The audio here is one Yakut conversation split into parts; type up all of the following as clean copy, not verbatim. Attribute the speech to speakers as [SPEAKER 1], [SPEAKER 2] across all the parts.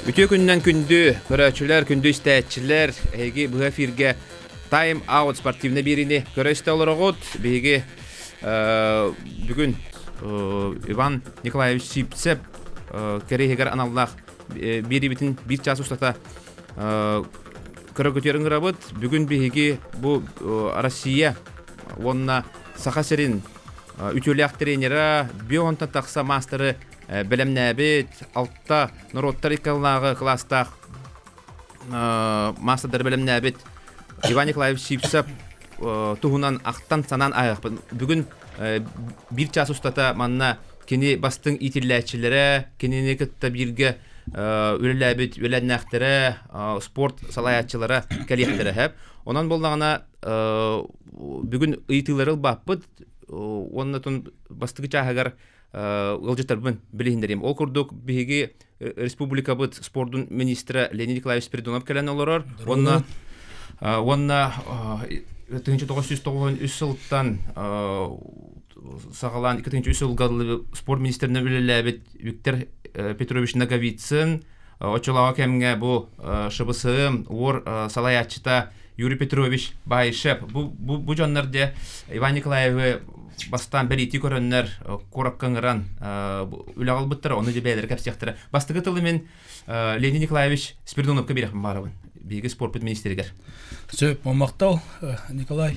[SPEAKER 1] Үтүө күнүнэн күндү көрөөччүлэр, күндү истээччилэр, эһиги быһа эфиргэ Time Out спортивнай биэриини көрө истэ олороҕут. Биһиги бүгүн Иван Николаевич Сипцев кэриэһигэр аналлаах биэриибитин биир чаас устата көрө ыҥырабыт. Бүгүн биһиги бу Россия уонна Саха сирин үтүөлээх тренера, био тахса маастары бэлэмнээбит, алта норуоттар иккаллааҕы кылаастаах маастардары бэлэмнээбит Иван Николаевич Сипсов туһунан ахтан санаан ааһыахпыт. Бүгүн биир чаас устата манна кини бастыҥ иитиллээччилэрэ, кинини кытта бииргэ үлэлээбит үөлэннээхтэрэ, спорт салайааччылара кэлиэхтэрэ сөп. Онон буоллаҕына бүгүн ыйытыылары ылбаппыт уонна бастакы чааһыгар ыалдьыттарбын билиһиннэриим. Ол курдук биһиги республикабыт спордун министрэ Леонид Николаевич Спиридонов кэлэн олорор. Уонна уонна 1993 сылтан саҕалаан 2003 сылга спорт министринэн үлэлээбит Виктор Петрович Ноговицын оччолооҕу кэмҥэ бу ШБСМ уор салайааччыта Юрий Петрович Баишев бу, бу, бу дьоннор де Иван Николаевы бастаан бэлиэтии көрөннөр куоракка ыҥыран үлэҕэ ылбыттара, ону дьэ бэйэлэрэ кэпсиэхтэрэ. Бастакы тылы мин Леонид Николаевич Спиридоновка биэрэхпин баарабын, биһиги спорпут министригэр.
[SPEAKER 2] Сөп, махтал, Николай.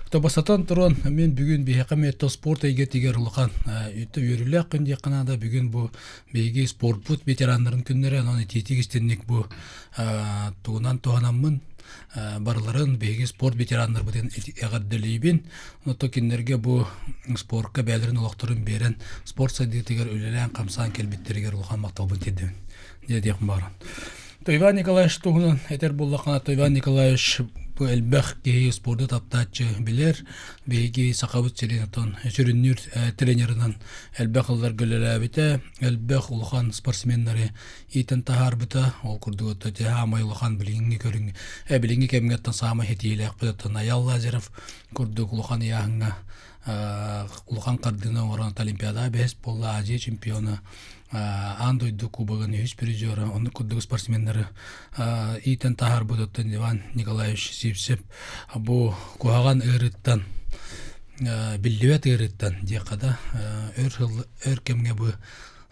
[SPEAKER 2] Тобасатан туран, мен бүгүн биһиэхэ эмиэ спорт эйгэтигэр улахан үтө үөрүүлээх күн диэххэ наада. Бүгүн бу биһиги спортпут ветераннарын күннэрэ, онон итиитик истинник бу тугунан туһанаммын барыларын биһиги спорт ветераннарбытын эҕэрдэлиибин. Ото кинилэргэ бу спортка бэйэлэрин олохторун биэрэн спорт сайдыытыгар үлэлээн-хамсаан кэлбиттэригэр улахан махталбын тиэрдэбин диэхпин баҕарабын. То Иван Николаевич туһунан этэр буоллаххына, то Иван Николаевич бу элбэх киһи спорду таптааччы билэр. Биһиги Сахабыт сирин отон сүрүннүүр тренерынан элбэх ылларга үлэлээбитэ, элбэх улахан спортсменнары иитэн таһаарбыта. Ол курдук отто саамай улахан билиҥҥи көрүҥ билиҥҥи кэмҥэ оттон саамай ситиилээхпит оттон Аял Лазарев курдук улахан ыйааһыҥҥа улахан хардыыны оҥорон Олимпиадаҕа бэһис буолла, Азия чемпиона, аан дойду кубогын үһүс призера, оннук курдук спортсменнары иитэн таһаарбыт оттон Иван Николаевич Сивцев бу куһаҕан ыарыыттан биллибэт ыарыыттан диэххэ да өр өр кэмҥэ бу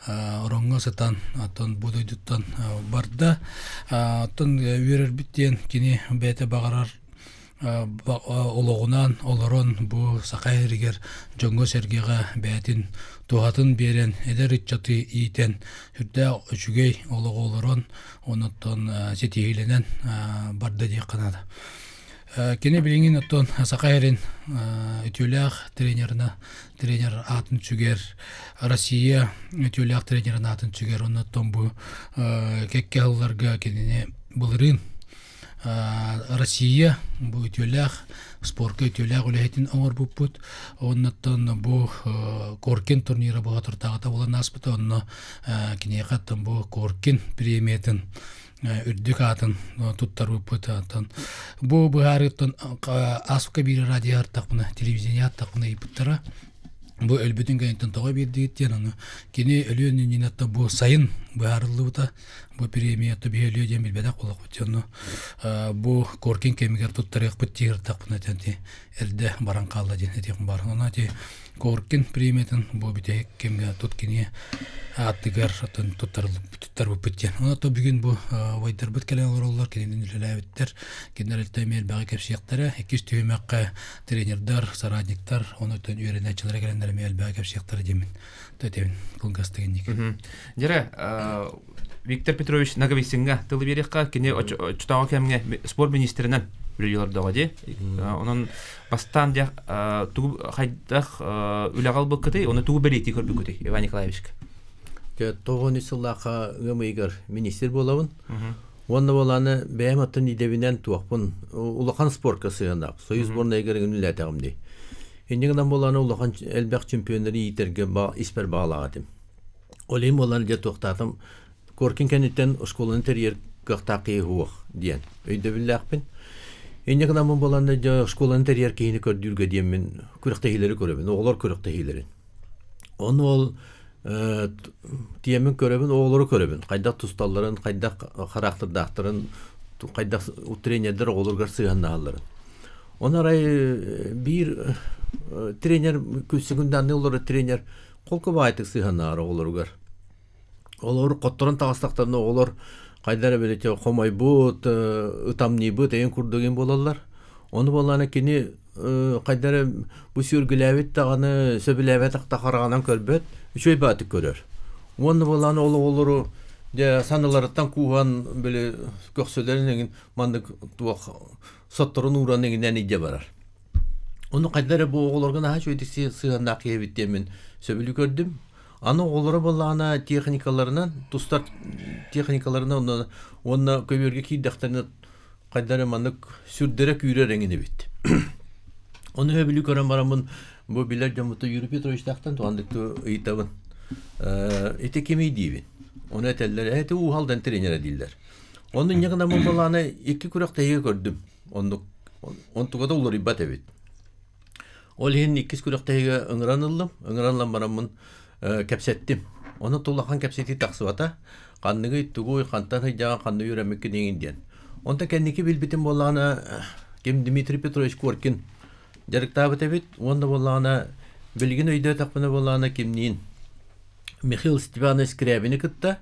[SPEAKER 2] ороҥҥо сытан оттон бу дойдуттан барда. Оттон үөрэрбит диэн кини бэйэтэ баҕарар олоҕунан олорон бу саха сиригэр дьоҥҥо-сэргэҕэ бэйэтин туһатын биэрэн эдэр ыччаты иитэн сүрдээх үчүгэй олоҕу олорон онуттан ситиһиилэнэн барда диэххэ наада. Кини билигин оттон Саха сирин үтүөлээх тренерина тренер аатын сүгэр, Россия үтүөлээх тренерин аатын сүгэр, оннуттан бу кэккэ сылларга кинини былырыын Россия бу үтүөлээх спорка үтүөлээх үлэһитин оҥорбуппут. Оннуттан бу Коркин турнира буола турдаҕыта буолан ааспыта. Онно киниэхэ оттон бу Коркин премиятын үрдүк аатын туттарбыппыт. Оттон бу быһаарыыттан ааспыкка биир радио артахпына, телевидение артахпына ыйыппыттара. Бу өлбүтүн кэнниттэн тоҕо биэрдигит диэн ону кини өлүөн иннинэ бу сайын быһаарыллыбыта. Бу премия биһи өлүө диэн билбэтэх буолуохпут онно бу Коркин кэмигэр туттарыахпыт диирдахпына ти эрдэ баран хаалла диэн этиэхпин баар. Онно ти Коркин премиятын бу бүтэһик кэмҥэ тут кини ааттыгар туттарбыппыт диэн. Онно то бүгүн бу убайдарбыт кэлэн олороллор, кинилин үлэлээбиттэр, кинилэр элтэй эмиэ элбэҕи кэпсиэхтэрэ. Иккис түһүмэххэ тренердар, соратниктар, онуттан үөрэнээччилэрэ кэлэннэр эмиэ элбэҕи кэпсиэхтэрэ диэммин тэтэбин кылгастык инник.
[SPEAKER 1] Дьэрэ, Виктор Петрович Ноговицыҥҥа тылы биэриэххэ, кини оччотооҕу кэмҥэ спорт министринэн үлэлиир дии. Онон бастаан дьэ тугу хайдах үлэҕэ ылбыккытый, ону тугу бэлиэтии көрбүккүтүй Иван Николаевичка?
[SPEAKER 3] Тоҕон сыллаахха ыам ыйыгар министр буолабын. Уонна буолааны бэйэм аттан идэбинэн туохпун улахан спортка сыһыаннаах. Союз сборнайыгар үлэлээтэҕим дии. Инньэ гынан буолааны улахан элбэх чемпионнары иитэргэ испэр баҕалаах этим. Ол иһин буолан дьэ туохтаатым Коркин кэнниттэн оскуоланы тэрийэр кыахтаах киһи суох диэн өйдөбүллээхпин. Инньэ гынан буолан дьэ оскуоланы тэрийэр киһини көрдүүргэ диэммин күрэхтэһиилэри көрөбүн, оҕолор күрэхтэһиилэрин. Ону ол Тиэмин көрөбүн, оҕолору көрөбүн. Хайдах тусталларын, хайдах хараахтырдаахтарын, хайдах тренердэр оҕолоругар сыһыаннаһалларын. Оны арай биир тренер күн олорор тренер холку баайтык сыһыаннаһар оҕолоругар. Олор хотторон таҕыстахтарына оҕолор хайдара билете хомойбут, ытамньыйбыт эйин курдугин буолаллар. Ону буоллаана кини хайдара бу сүргүлээбит даҕаны сөбүлээбэтэх да хараҕынан көрбөт, үчүгэй баатык көрөр. Уонна буоллаана ол оҕолору дьэ саналарыттан кууһан били көхсөлөрүн эҥин маннык туох сотторун ууран эҥинэн илдьэ барар. Ону хайда эрэ бу оҕолорго наһаа үчүгэйдик сыһыаннаах киһи эбит диэммин сөбүлүү көрдүм. Аны оҕолоро буоллаҕына техникаларынан, тустар техникаларынан уонна, уонна көбүөргэ киирдэхтэринэ хайда эрэ маннык сүрдэрэ күүрэр эҥин эбит. Ону сөбүлүү көрөн бараммын бу билэр дьоммуттан Юрий Петровичтаахтан туһаннык ыйытабын. Ити кимий диибин. Ону этэллэр, эти ууһалдан тренерэ дииллэр. Ону инньэ гынан буоллаҕына икки күрэхтэһиигэ көрдүм. Оннук онтуга да уларыйбат эбит. Ол иһин иккис күрэхтэһиигэ ыҥыран ыллым. Ыҥыран ылан бараммын кэпсэттим. Ону улахан кэпсэтии тахсыбата. Ханныгый, тугуй, хантан сылдьаҕын, ханна үөрэммиккин иҥин диэн. Онтон кэнники билбитим буоллаҕына, ким Дмитрий Петрович Коркин дьарыктаабыт эбит. Уонна буоллаҕына, билигин өйдөөтөхпүнэ буоллаҕына кимниин Михаил Степанович Скрябини кытта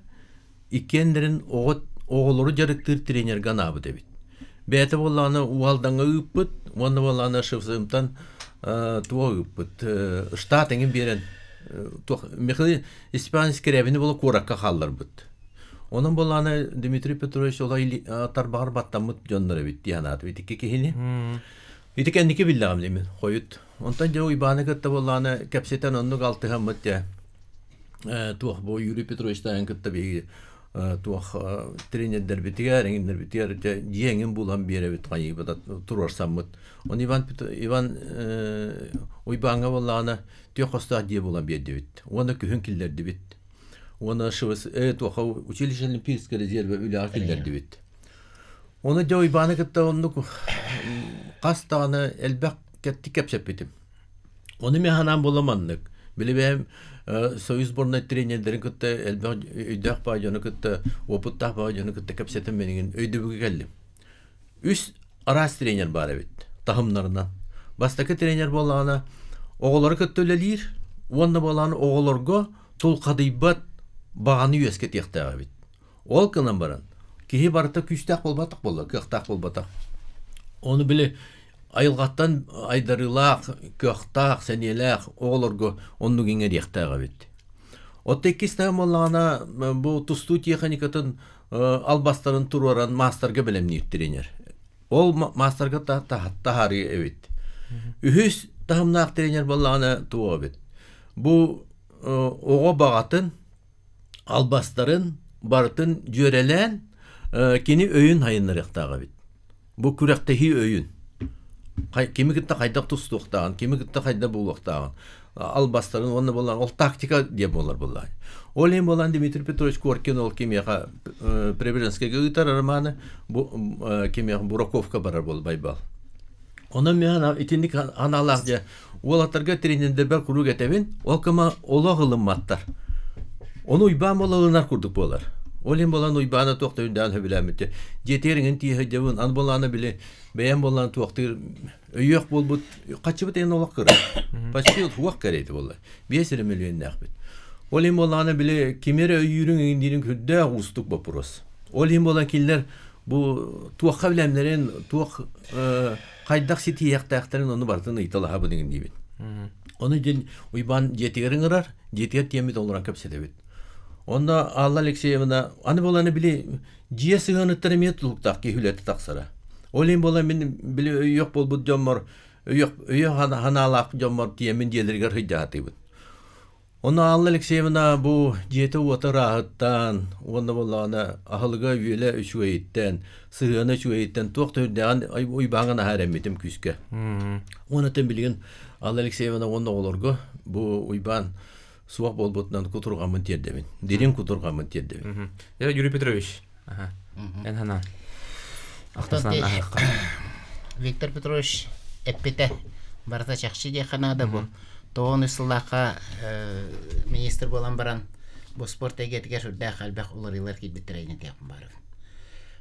[SPEAKER 3] иккиэннэрин оҕо оҕолору дьарыктыыр тренергэ анаабыт эбит. Бэйэтэ буоллаҕына Уһалдаҥҥа ыыппыт уонна буоллаҕына ШФСМ-тан туох ыыппыт штат эҥин биэрэн туох Михаил Степанович Скрябини буола куоракка хаалларбыт. Онон буоллаҕына Дмитрий Петрович ола тарбаҕар баттаммыт дьоннор эбит дии санаатым ити киһини. Ити кэнники биллэҕим дии мин хойут. Онтон дьэ Уйбааны кытта буоллаҕына кэпсэтэн оннук алтыһаммыт дьэ туох бу Юрий Петрович Таайын кытта биһиги туох тренердэрбитигэр, эҥиннэрбитигэр дьэ дьиэ эҥин булан биэрэбит хайыыбыт туруорсаммыт. Оны Иван Иван Уйбааҥҥа буоллаҕына түөх хостоох дьиэ булан биэрдибит. Уонна күһүн киллэрдибит. Уонна ШВС туоха училище Олимпийскай резервэ үлэҕэ киллэрдибит. Оны дьэ Уйбааны кытта оннук хас даҕаны элбэх кэпсэппитим. Ону мин санаам буолла маннык. Били бэйэм Союз сборнай тренердэрин кытта элбэх өйдөөх баай дьону кытта, опыттаах баай дьону кытта кэпсэтэн минигин өйдөбүлгэ кэллим. Үс араас тренер баар эбит таһымнарынан. Бастакы тренер буоллаҕына оҕолору кытта үлэлиир уонна буоллаҕына оҕолорго тулхадыйбат баҕаны үөскэтиэхтээх эбит. Ол гынан баран, киһи барыта күүстээх буолбатах буолла, кыахтаах буолбатах. Ону били айылҕаттан айдарыылаах, кыахтаах, сэниэлээх оҕолорго оннук иҥэриэхтээх эбит. Оттон иккис таһым буоллаҕына, бу тустуу техникатын албастарын туруоран маастарга бэлэмниир тренер. Ол маастарга таһаарыы эбит. Үһүс таһымнаах тренер буоллаҕына туох эбит. Бу оҕо баҕатын албастарын барытын дьүөрэлээн кини өйүн хайыннарыахтаах эбит. Бу күрэхтэһии өйүн. Кими кытта хайдах тустуохтааҕын, кими кытта хайдах буолуохтааҕын албастарын уонна буолан ол тактика диэн буолар буоллаҕа. Ол иһин буолан Дмитрий Петрович Коркин ол кимиэхэ Преображенскайга ыытар романы бу кимиэхэ Бураковка барар буол Байбал. Онон мин итинник аналаах дьэ уолаттарга тренердэрбэр куруук этэбин, ол кыма олох ылымматтар. Ону Уйбаан буола ылынар курдук буолар. Ол иһин буолан Уйбаана туох да үрдээн сөбүлээммитэ. Дьиэтигэр иҥин тииһэдьэбин, аны буолаана били бэйэм буолан туохтыыр өйүөх буолбут хаччыбыт иһин олох кыра. Почти туох кэриэтэ буолла. Биэс эрэ мөлүйүөннээхпит. Ол иһин буоллаҕына били кими эрэ өйүүрүҥ иҥин диирин сүрдээх уустук боппуруос. Ол иһин буолан кинилэр бу туохха билэмнэрин, туох хайдах ситиһиэхтээхтэрин ону барытын ыйыталаһабын иҥин диибин. Ону дьин Уйбаан дьиэтигэр ыҥырар, дьиэтигэр тиэммит олорон кэпсэтэбит. Онно Алла Алексеевна аны буолан били дьиэ сыһыаныттан эмиэ тутулуктаах киһи үлэтэ тахсара. Ол иһин буолан мин били өйүөх буолбут дьоммор өйөх өйө ханаалаах дьоммор тиэммин дьиэлэригэр сылдьаатыыбын. Ону Алла Алексеевна бу дьиэтэ-уота ырааһыттан уонна буоллаҕына аһылыга-үөлэ үчүгэйиттэн, сыһыана үчүгэйиттэн туох да үрдээҕин Уйбааҥҥа наһаа эрэммитим күүскэ. Уонна билигин Алла Алексеевна уонна оҕолорго бу Уйбаан суох буолбутунан кутурҕаммын тиэрдэбин. Дириҥ кутурҕаммын тиэрдэбин.
[SPEAKER 1] Юрий Петрович, эн ханаан.
[SPEAKER 4] Виктор Петрович эппитэ барыта чахчы диэххэ наада бу. 93 сыллаахха министр буолан баран бу спорт эйгэтигэр сүрдээх элбэх уларыйыылар киирбиттэрэ диэн баарым.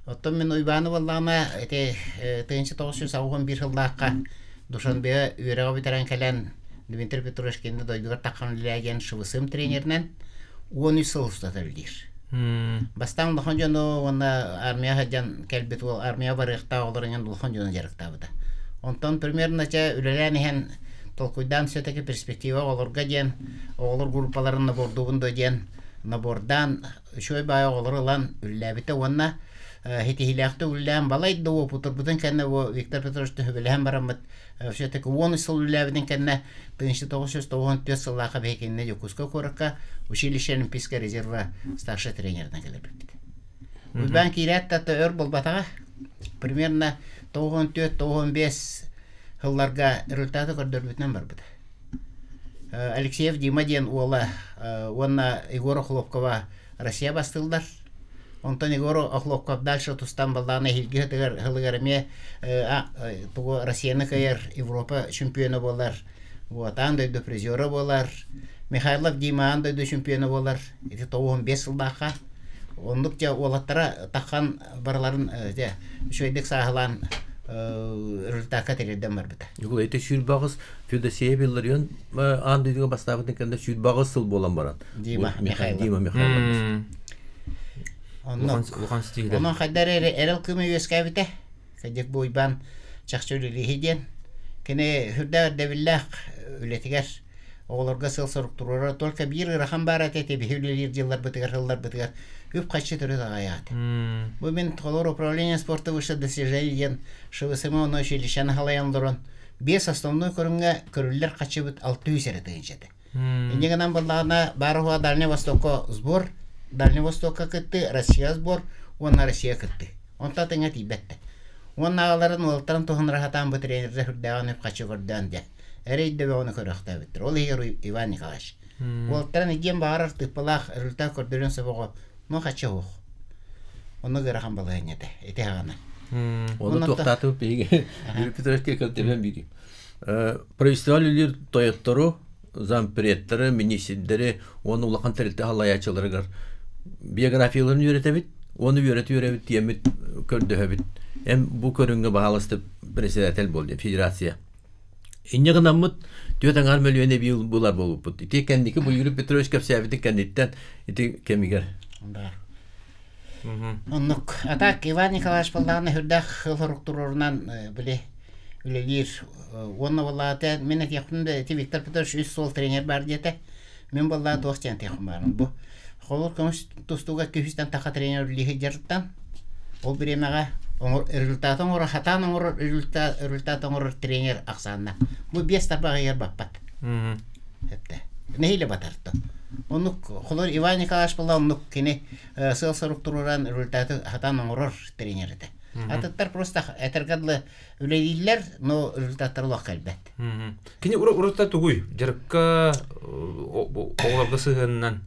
[SPEAKER 4] Оттон мин Уйбааны буоллаҕына ити 1981 сыллаахха Душанбега үөрэҕи бүтэрэн кэлэн Дмитрий Петрович кинини дойдугар таххан үлэлээ диэн ШВСМ тренеринэн 13 сыл устата үлэлиир. Бастаан улахан дьону уонна армия сылдьан кэлбит уол армия барыахтаах олорон улахан дьону дьарыктаабыта. Онтон примерно чэ үлэлээн иһэн толкуйдаан все-таки перспектива оҕолорго диэн оҕолор группаларын набордуубун дуо диэн набордаан үчүгэй баайы оҕолору ылан үлэлээбитэ уонна ситиһиилээхтик үлэлээн балай да уопутурбутун кэннэ бу Виктор Петрович төһөбүлэһэн бараммыт все-таки 10 сыл үлэлээбитин кэннэ 1994 сыллаахха биһикиннэ Дьокуускай куоракка училище Олимпийского резерва старшай тренеринэн кэлэрбиппит. Уйбаан киирээт да өр буолбатаҕа. Примерно 94-95 сылларга результаты көрдөрбүтүнэн барбыта. Алексеев Дима диэн уола уонна Егор Охлопкова Россия бастыыллар. Онтон Егор Охлопков дальше тустан баллаана эһиилги сылыгар эмиэ тугу Россияны кыайар Европа чемпиона буолар. Вот, аан дойду призера буолар. Михайлов Дима аан дойду чемпиона буолар. Ити 95 сыллаахха. Оннук дьэ уолаттара таххан барыларын дьэ үчүгэйдик сааһылаан результакка тириэрдэн барбыта.
[SPEAKER 3] Ньукулай ити сүүрбэҕис Федосеев Илларион аан дойдуга бастаабытын кэннэ сүүрбэҕис сыл буолан баран.
[SPEAKER 4] Дима Михайлов.
[SPEAKER 3] Дима Михайлов.
[SPEAKER 1] Улахан ситиһиилэр.
[SPEAKER 4] Онон хайдар эрэ эрэл кыыма үөскээбитэ. Кадьык бу Уйбаан чахчы үлэлииһи диэн. Кини сүрдээх ирдэбиллээх үлэтигэр оҕолорго сыал-сорук туруорар. Только биир ыарахан баар этэ ити биһи үлэлиир дьылларбытыгар, сылларбытыгар үп-харчы төрүт аҕайаат. Бу мин холобур управление спорта выше достижений диэн ШВСМ ону училищены халайан олорон биэс основной көрүҥҥэ көрүллэр хаччыбыт 600 эрэ тыһыынча этэ. Инньэ гынан буоллаҕына баар уһуга Дальний Востокка сбор, Дальний Востокка кытты, Россия сбор уонна Россия кытты. Онто атыҥа тиийбэттэ. Уонна аҕаларын уолтарын туһунара сатаан бу тренердэр сүрдээҕин үп-харчы көрдөөн дьэ эрэй да бөҕөнү көрөөхтөөбүттэр. Ол иһигэр Иван Николаевич. Уолтарын игиэн баҕарар тыыппалаах результат көрдөрүөн сөп оҕо, но хаччы суох. Онно ыарахан балаһыанньа этэ. Ити аҕана.
[SPEAKER 3] Оны туохтаатыбыт биһиги Юрий Петровичка кэлтэбэн биирим. Правительство үлэлиир тойоттору, зампредтары, министрдэри уонна улахан тэрилтэ халайааччыларыгар биографияларын үөрэтэбит, уонна үөрэтэ үөрэбит тиэммит көрдөһөбүт. Эм бу көрүҥҥэ баһаалыста председатель буол диэн федерация. Инньэ гынаммыт түөрт аҥаар мөлүйүөн эбии булар буолбуппут. Ити кэнники бу Юрий Петрович кэпсээбитин кэнниттэн ити кэмигэр.
[SPEAKER 4] Да. Оннук. А так Иван Николаевич буоллаҕына сүрдээх сыл туруорунан били үлэлиир. Уонна буоллаҕа мин этиэхпин да ити Виктор Петрович үс суол тренер баар диэтэ. Мин буоллаҕа туох диэн этиэхпин баарым. Бу холобур көмүс тустууга күһүстэн таха тренер үлэлии сылдьарыттан ол бириэмэҕэ результаты оҥорор сатаан оҥорор результат результат оҥорор тренер ахсаанна. Бу биэс тарбах ыйар баппат. Эптэ. Нэһиилэ батарто. Оннук холор Иван Николаевич буолла оннук кини сыал-сорук туруоран результаты сатаан оҥорор тренер этэ. Атыттар просто этэргэ дылы үлэлииллэр, но результаттар олох кэлбэт.
[SPEAKER 1] Кини урутта тугуй? Дьарыкка оҕолорго сыһыанынан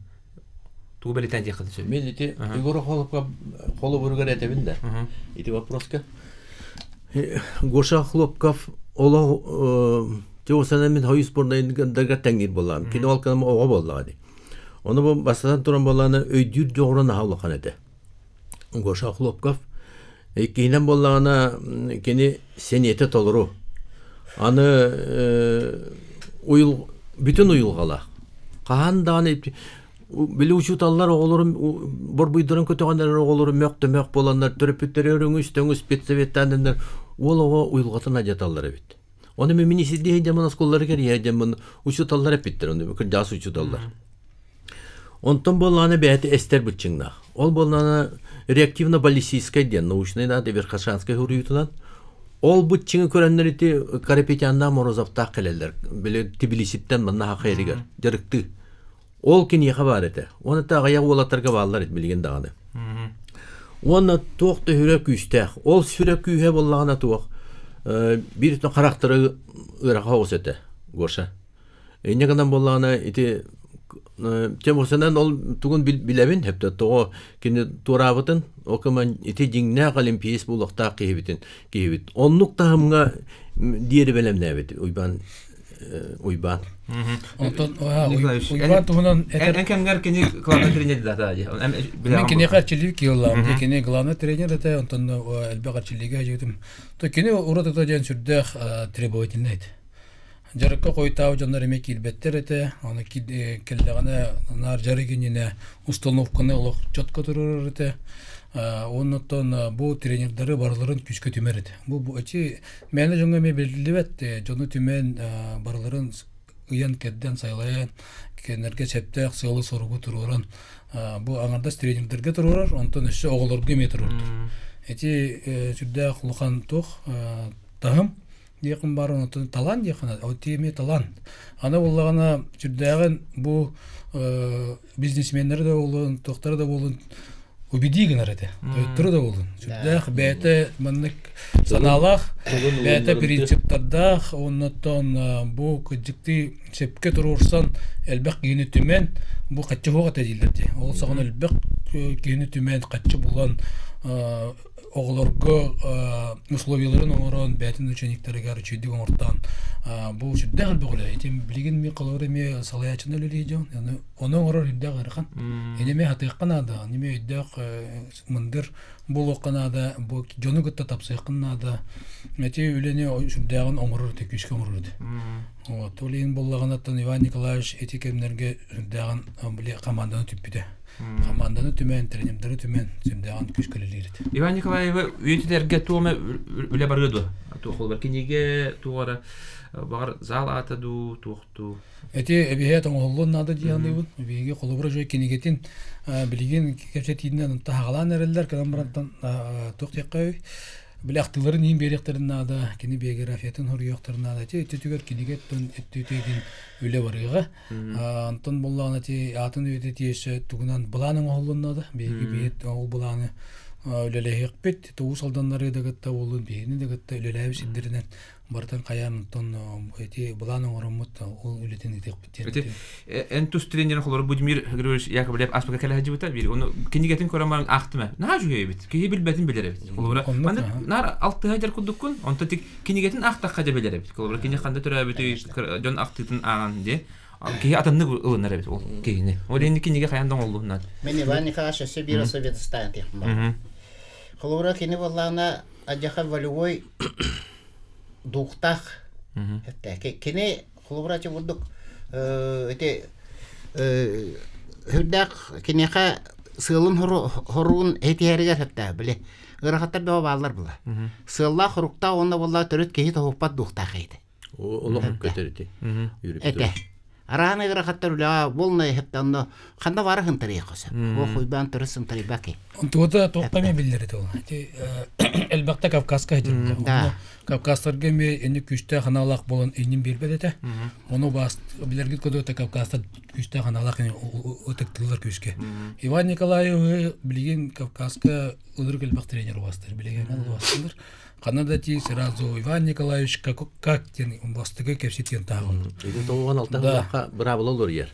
[SPEAKER 1] тугу бэлиэтээн диэххэ сөп?
[SPEAKER 3] Мен ити Егор Холопка холобуругар этэбин да. Ити вопроска. Гоша Хлопков олох Те мин хойус спорнайдарга тэҥниир буоллаҕым. Кини ол кэнэ оҕо буоллаҕа дии. Ону бу бастатан туран буоллаҕына өйдүүр дьоҕура наһаа улахан этэ. Гоша Хлопков иккиһинэн буоллаҕына кини сэниэтэ толору. Аны уйул бүтүн уйулҕалаах. Хаһан даҕаны били учууталлар оҕолорун борбуйдарын көтөҕөн эрэр оҕолору мөх-төмөх буоланнар төрөппүттэрэ өрөҥүс-төҥүс спецсоветтааннар уол оҕо уйулҕатын алдьаталлар эбит. Оны мен министрдиһин дьамын оскуолалары кэрийэ дьамын учууталлар эппиттэр, оны кырдьаҕас учууталлар. Онтон буоллаҕына бэйэтэ эстэр быччыҥнаах. Ол буоллаҕына реактивно-баллистическай диэн научнай наада Верхошанскай суруйуутунан ол быччыҥы көрөннөр ити Карапетяннаах Морозовтаах кэлэллэр. Били Тбилиситтэн манна хахайрыгар дьарыктыы. Ол киниэхэ баар этэ. Уонна та аҕыйах уолаттарга бааллар эт билигин даҕаны. Уонна туох да сүрэ күүстээх. Ол сүрэ күүһэ буоллаҕына туох биир харахтара ыараха оҕус этэ Гоша. Инньэ гынан буоллаҕына ити Тимурсанан ол тугун билэбин хөптө тоҕо кини туораабытын ол кыман ити дьиҥнээх олимпиец буолуохтаах киһибитин киһибит. Оннук таһымҥа диэри бэлэмнээбит Уйбаан. Уйбаан.
[SPEAKER 2] Онтон Уйбаан туһунан
[SPEAKER 1] этэр... Эн кэмгэр кини главный тренер да
[SPEAKER 2] Мен киниэхэ эрчиллии киһи Кини главный тренер этэ, онтон элбэх эрчиллиигэ дьиэтим. То кини уратыта диэн сүрдээх требовательный этэ. Дьарыкка хойутаабыт дьоннор эмиэ киирбэттэр этэ. Аны кэллэҕинэ наар дьарык иннинэ установканы олох четко турарар этэ. Оннуттан бу тренердары барыларын күүскэ түмэр этэ. Бу эти мээнэ дьоҥҥо эмиэ биллибэт дьону түмэн барыларын ыйан-кэрдэн, сайылайан кинилэргэ сөптөөх сыалы-соругу туруоран бу аҥардас тренердэргэ туруорар, онтон өссө оҕолорго эмиэ туруордар. Ити сүрдээх улахан туох таһым диэххин баар онтон талаан диэххин ол эмиэ талаан. Аны буоллаҕына сүрдээҕин бу бизнесменнэри да буоллун, туохтары да буоллун убедии гынар этэ. Тойттору да буоллун. Сүрдээх бэйэтэ маннык санаалаах, бэйэтэ принциптардаах, оннуттан бу кырдьыктыы сөпкө туруорсан элбэх киһини түмэн, бу хаччы суох этэ дииллэр дии. Ол саҕана элбэх киһини түмэн, хаччы булан оҕолорго условияларын оҥорон, бэйэтин учениктарыгар үчүгэйдик оҥортоон бу сүрдээх элбэх үлэ. Ити билигин ми холобур эмиэ салайааччыны үлэлии дьон, ону оҥорор үрдээх ыарахан. Ини эмиэ хатыахха наада, ини эмиэ өйдөөх мындыр буолуохха наада, бу дьону кытта тапсыаххын наада. Эти үлэни сүрдээҕин оҥорор этэ, күүскэ оҥорор этэ. Вот, ол иһин буоллаҕына Иван Николаевич ити кэмнэргэ сүрдээҕин били команданы түппүтэ. Хамаанданы түмэн, тренердары түмэн, сүрдээҕин күүскэ үлэлиир этэ.
[SPEAKER 1] Иван Николаевы үйэтитэргэ туома үлэ барыа дуо? Туох бар кинигэ туора баҕар зал аата дуу, туох дуу?
[SPEAKER 2] Эти эбиһээт оҥоһуллуон наада дии саныыбын. Биһиги холобура дьой кинигэтин билигин кэпсэтиинэн таһаҕалаан эрэллэр, кэлэн барантан туох диэххэ били ахтыыларын иин биэриэхтэрин наада, кини биографиятын хоруйуохтарын наада. Ити өттүтүгэр кинигэттэн өттүтүгин үлэ барыаҕа. Онтон буоллаҕына ити аатын үйэтитии өссө тугунан былаан оҥоһуллунна да биһиги биһит ол былааны үлэлэһиэхпит Уус Алданнары да кытта буоллун биһигини да кытта үлэлээбит сирдэринэн барытын хайаан онтон ити былаан оҥороммут ол үлэтин ыытыахпыт диэн.
[SPEAKER 1] Ити эн тус тренерин холоро Будимир Григорьевич Яковлев аспыка кэлэ сылдьыбыта биир ону кинигэтин көрөн баран аахтым ээ наһаа үчүгэй эбит киһи билбэтин билэр эбит холобура маннык наар алтыһа дьэр курдуккун онто тик кинигэтин аахтахха дьэ билэр эбит. Холобура кини ханна төрөөбүтүй дьон ахтыытын ааҕан диye киһи атыннык ылынар эбит ол киһини. Ол иһин кинигэ хайан да оҥоллуһунан.
[SPEAKER 4] Мен Иван Николаевич өссө биир совет ыстаан Холобура кини буоллаҕына адьаха волевой дуухтаах кини холобура ачы бурдук ити хүрдээх киниэхэ сыалын хоруун этиһэригэр хэттэ били Ыарахаттар бөҕө бааллар була. Сыаллаах хоруктаах уонна буолла төрүт киһи тоһуппат дуохтаах эйти.
[SPEAKER 3] Олох көтөр ити.
[SPEAKER 4] Этэ. Арааны ыарахаттар үлэҕэ волна эһэптэ онно ханна бара хынтарыйа сөп. О хуйбаан төрүт сынтарыйбаки.
[SPEAKER 2] Онтуота туохха эмэ биллэр ити ол. Ити элбэхтэ Кавказка сылдьыбыта. Онно Кавказтарга эмиэ инник күүстээх аналаах буолан иннин биэрбэт этэ. Ону баас билэргит курдук Кавказтар күүстээх аналаах ытыктыыллар күүскэ. Иван Николаевы билигин Кавказка ылырык элбэх тренер убастыр. Билигин убастылар. Ханна да ти сразу Иван Николаевич как, как диэн бастыгы кэпсэтиэн тааҕын.
[SPEAKER 3] Ити тоҕуган алтан быраабыла олоруйар.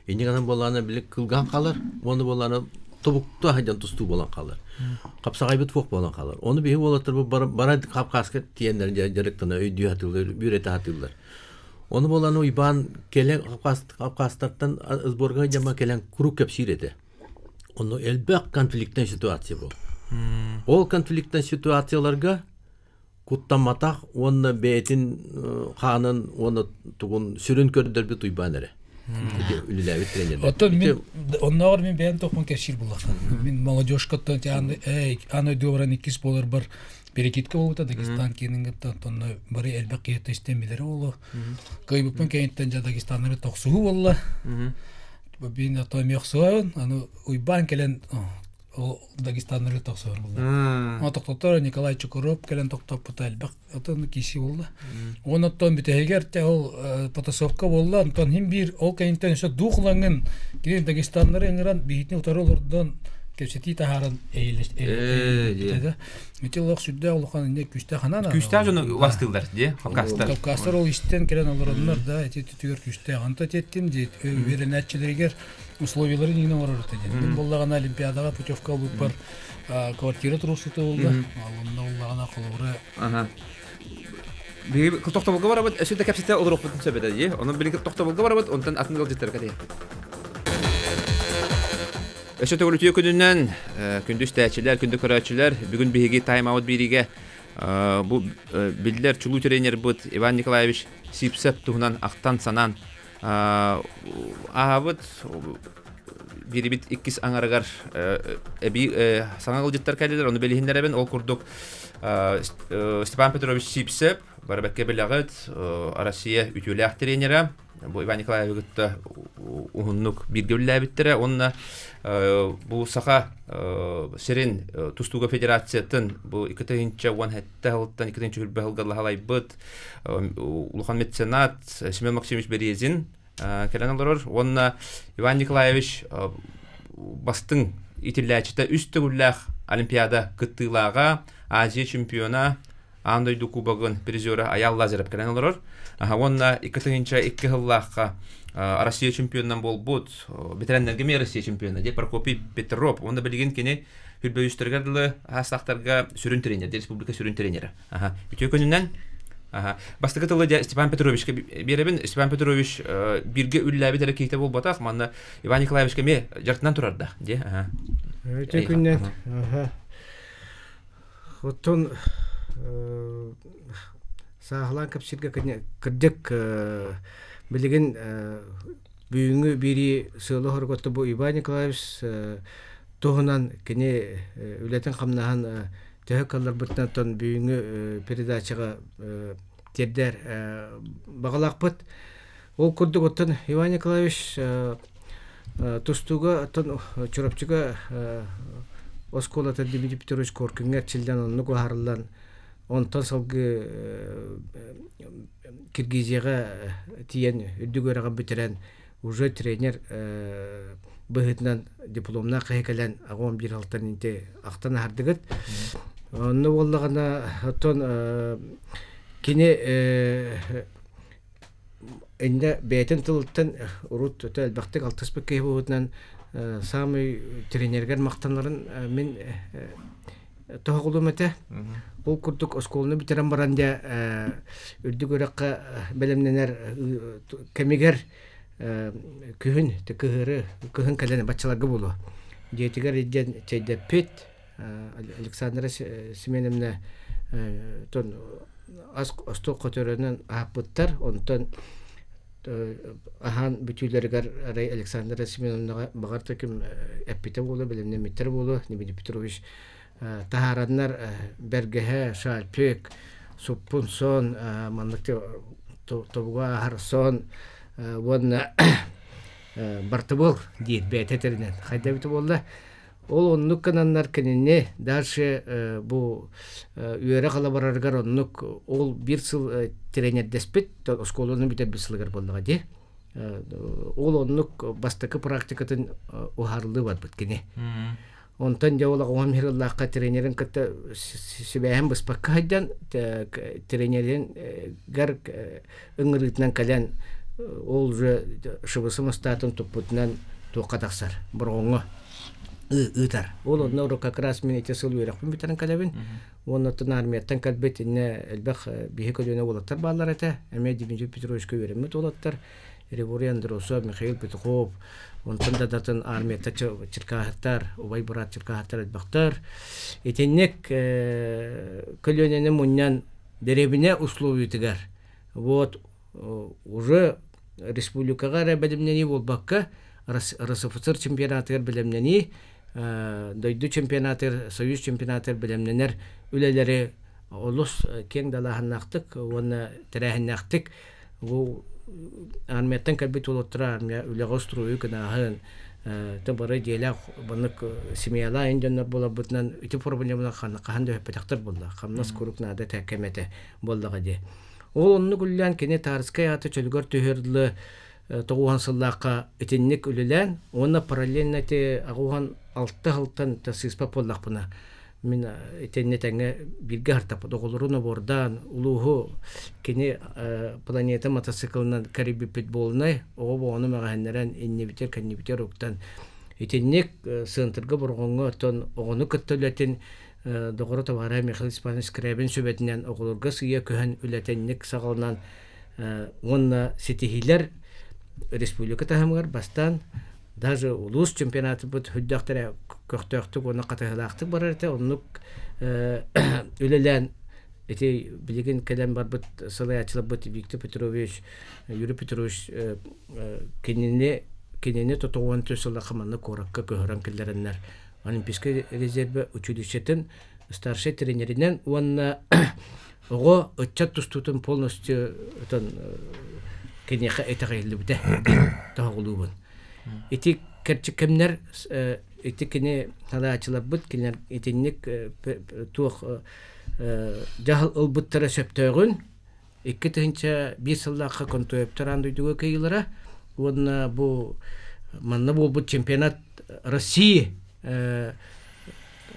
[SPEAKER 3] Инник анан буоллаана били кылган хаалар, уонна буоллаана тобукту аһадьан тустуу буолан хаалар. Хапсаҕайбыт фуох буолан хаалар. Ону биһи уолаттар бу бара Кавказка тиэннэр дьарыктана өйдүү хатыыллар, бүрэтэ хатыыллар. Ону буолан Уйбаан кэлэн Кавказтартан сборга дьама кэлэн куруук кэпсиир этэ. Онно элбэх конфликтная ситуация был. Ол конфликтная ситуацияларга куттамматах уонна бэйэтин хаанын уонна тугун сүрүн көрдөрбүт Уйбаан эрэ. Үлэлээбит тренер.
[SPEAKER 2] Оттон мин оннооҕор мин бэйэм тохпун кэпсиир буллахтан. Мин молодежкаттан аны өйдүү иккис буоларбар перекидка буолбута Дагестан киинин кытта онно бары элбэх киһи истэн билэрэ буолуо. Кыайбыппын кэнниттэн дьэ Дагестаннары тохсуһуу буолла. Бин ото эмиэ охсуһабын. Аны Уйбаан кэлэн ол Дагестаннары тохсуһар буолла. Ама тохтоттор Николай Чукуров кэлэн тохтоппута элбэх отон киси буолла. Онон бүтэһигэр те ол потасовка буолла. Онтон хим биир ол кэнниттэн өссө дух ылаҥын кини Дагестаннары ыҥыран биһитини утары олордон кэпсэтии таһааран эйэлэстэ. Ити олох сүрдээх улахан инне күүстээх анан.
[SPEAKER 1] Күүстээх дьону убастыыллар дии, Кавказтар.
[SPEAKER 2] Кавказтар ол истэн кэлэн олороннор да ити түтүгэр күүстээх. Онто теттим дии үөрэнээччилэригэр условияларын иҥин оҥорор этэ диэн. Мин буоллаҕына Олимпиадаҕа путевка ылбыппар квартира туруорсута буолла. Онно буоллаҕына холобура.
[SPEAKER 1] Биһиги тохтобулга барабыт, өссө да кэпсэтэ олоруохпутун сөп этэ дии. Онон билигин тохтобулга барабыт, онтон атын ыалдьыттарга кэтэһиэхпит. Өссө төгүл үтүө күнүнэн, күндү истээччилэр, күндү көрөөччүлэр, бүгүн биһиги тайм-аут биэриигэ бу биллэр чулуу тренербыт Иван Николаевич Сипсев туһунан ахтан-санаан ааһабыт. Биэрибит иккис аҥарыгар эбии саҥа ыалдьыттар кэллилэр, ону билиһиннэрэбин. Ол курдук Степан Петрович Сипсев, барыбакка билэҕит, Россия үтүөлээх тренерэ, бу Иван Николаевы кытта уһуннук бииргэ үлэлээбиттэрэ уонна бу Саха сирин тустууга федерациятын бу 2017 сылтан 2020 сылга лаһалайбыт улахан меценат Семен Максимович Березин кэлэн олорор уонна Иван Николаевич бастыҥ итиллээччитэ үс төгүллээх Олимпиада кыттыылааҕа, Азия чемпиона, Аан дойду кубогын призера Аял Лазарев кэлэн олорор. Уонна 2002 сыллаахха Россия чемпионунан буолбут, ветераннарга эмиэ Россия чемпиона, дии Прокопий Петров. Уонна билигин кини хүрбөйүстэргэ дылы аастахтарга сүрүн тренер, республика сүрүн тренерэ. Үтүө күнүнэн. Бастакы тылы дьэ Степан Петровичка биэрэбин. Степан Петрович бииргэ үллээбит эрэ киһитэ буолбатах. Манна Иван Николаевичка эмиэ дьарыктанан турарда. Дии.
[SPEAKER 5] Үтүө күнүнэн. Оттон сааһылаан кэпсииргэ кырдьык билигин бүгүҥҥү биирии сыала-соруката бу Иван Николаевич туһунан кини үлэтин-хамнаһын төһө кыалларбытынан оттон бүгүҥҥү передачаҕа тиэрдэр баҕалаахпыт. Ол курдук оттон Иван Николаевич тустууга оттон Чурапчыга оскуолата Дмитрий Петрович Коркиҥҥа эрчиллэн оннук уһаарыллан онтон салгыы Киргизияҕа тиийэн үрдүк үөрэҕин бүтэрэн уже тренер быһыытынан дипломнаах киһи кэлэн 11 алтан инти ахтан аһардыгыт. Онно буоллаҕына оттон кини Иннэ бэйэтин тылыттан урут өтө элбэхтик алтыспыт киһи быһыытынан саамай тренергэр махтанарын мин тоһоҕолуом этэ. Ол курдук оскуоланы бүтэрэн баран дьэ үрдүк үөрэххэ бэлэмнэнэр кэмигэр күһүн кыһыары кыһын кэлэн баччаларга буолуо. Дьиэтигэр илдьэн чэйдэппит Александра Семеновна тон ас остуол көтөрөнөн аһаппыттар. Онтон аһаан бүтүүлэригэр арай Александра Семеновнаҕа баҕар ким эппитэ буолуо, бэлэмнэммиттэр буолуо, Дмитрий Петрович таһаараннар бэргэһэ, шальпик, суппун сон, маннык тобуга ааһар сон уонна бартыбыл диир бэйэтэ этэринэн хайда эбитэ буолла. Ол оннук гынаннар кинини дальше бу үөрэх ыла барарыгар оннук ол биир сыл тренердэспит оскуоланы бүтэрбит сылыгар буоллаҕа дии. Ол оннук бастакы практикатын уһаарылыы барбыт кини. Онтон дьэ ол оҕом хирыллаахха тренерин кытта сибээһин быспакка сылдьан тренерин гар ыҥырыытынан кэлэн ол уже шыбысы мастаатын туппутунан туохха тахсар Бороҕоҥҥо ыытар. Ол онно как раз мин ити сыл үөрэхпин бүтэрэн кэлэбин. Уонна оттон армияттан кэлбит иннэ элбэх биһи көлүөнэ уолаттар бааллар этэ. Эмиэ Дмитрий Петровичка үөрэммит уолаттар. Григорий Андросов, Михаил Петухов, онтон да датын армията Черкаһыттар, убай быраат Черкаһыттар элбэхтэр. Итинник көлүөнэни мунньан дэриэбинэ условиятыгар вот уже республикаҕа эрэ бэлэмнэнии буолбакка, РСФСР чемпионатыгар бэлэмнэнии, дойду чемпионатыгар, Союз чемпионатыгар бэлэмнэнэр үлэлэри олус киэҥ далааһыннаахтык уонна тэрээһиннээхтик бу армияттан кэлбит уолаттара армия үлэҕэ устуруойу гынааһын то бары дьиэлээх маннык семьялаах ин дьоннор буоларбытынан ити проблемалар хаһан да өһөппөтөхтөр буолла хамнас куруук наада кэмэтэ буоллаҕа дии. Ол оннук үлэлээн кини Тарскай аата чөлүгэр түһэр дылы тоҕуһан сыллаахха итинник үлэлээн уонна параллельно ити аҕуһан алта сылтан сыыспат буоллахпына мин итиннэ тэҥҥэ бииргэ аһартаппыт оҕолорун обордаан улууһу кини планета мотоциклынан кэрийбиппит буолунай оҕо оҕону мэҕэһиннэрэн иннибитигэр кэннибитигэр уктан итинник центрга Бороҕоҥҥо оттон оҕону кытта үлэтин. доҕоро табаарыһа Михаил Степанович Скрябин сүбэтинэн оҕолорго сыыйа көһөн үлэтинник саҕаланан уонна ситиһиилэр республика таһымыгар бастаан даже улуус чемпионатыбыт үрдэхтэрэ көхтөөхтүк уонна хатыһылаахтык барар этэ. Оннук үлэлээн ити билигин кэлэн барбыт салайааччыларбыт Виктор Петрович, Юрий Петрович кинини кинини тотоҕуон түс сыла хаманна куоракка көһөрөн киллэрэннэр Олимпийскай резервэ училищетын старшай тренеринэн уонна оҕо ыччат тустуутун полностью киниэхэ итэҕэйиллибитэ тоһоҕолуубун. Ити кэрчик кэмнэр ити кини салайааччыларбыт кинилэр итинник туох дьаһал ылбыттара сөптөөҕүн 2001 сыллаахха Контоевтар аан дойдуга кыайыылара уонна бу манна буолбут чемпионат России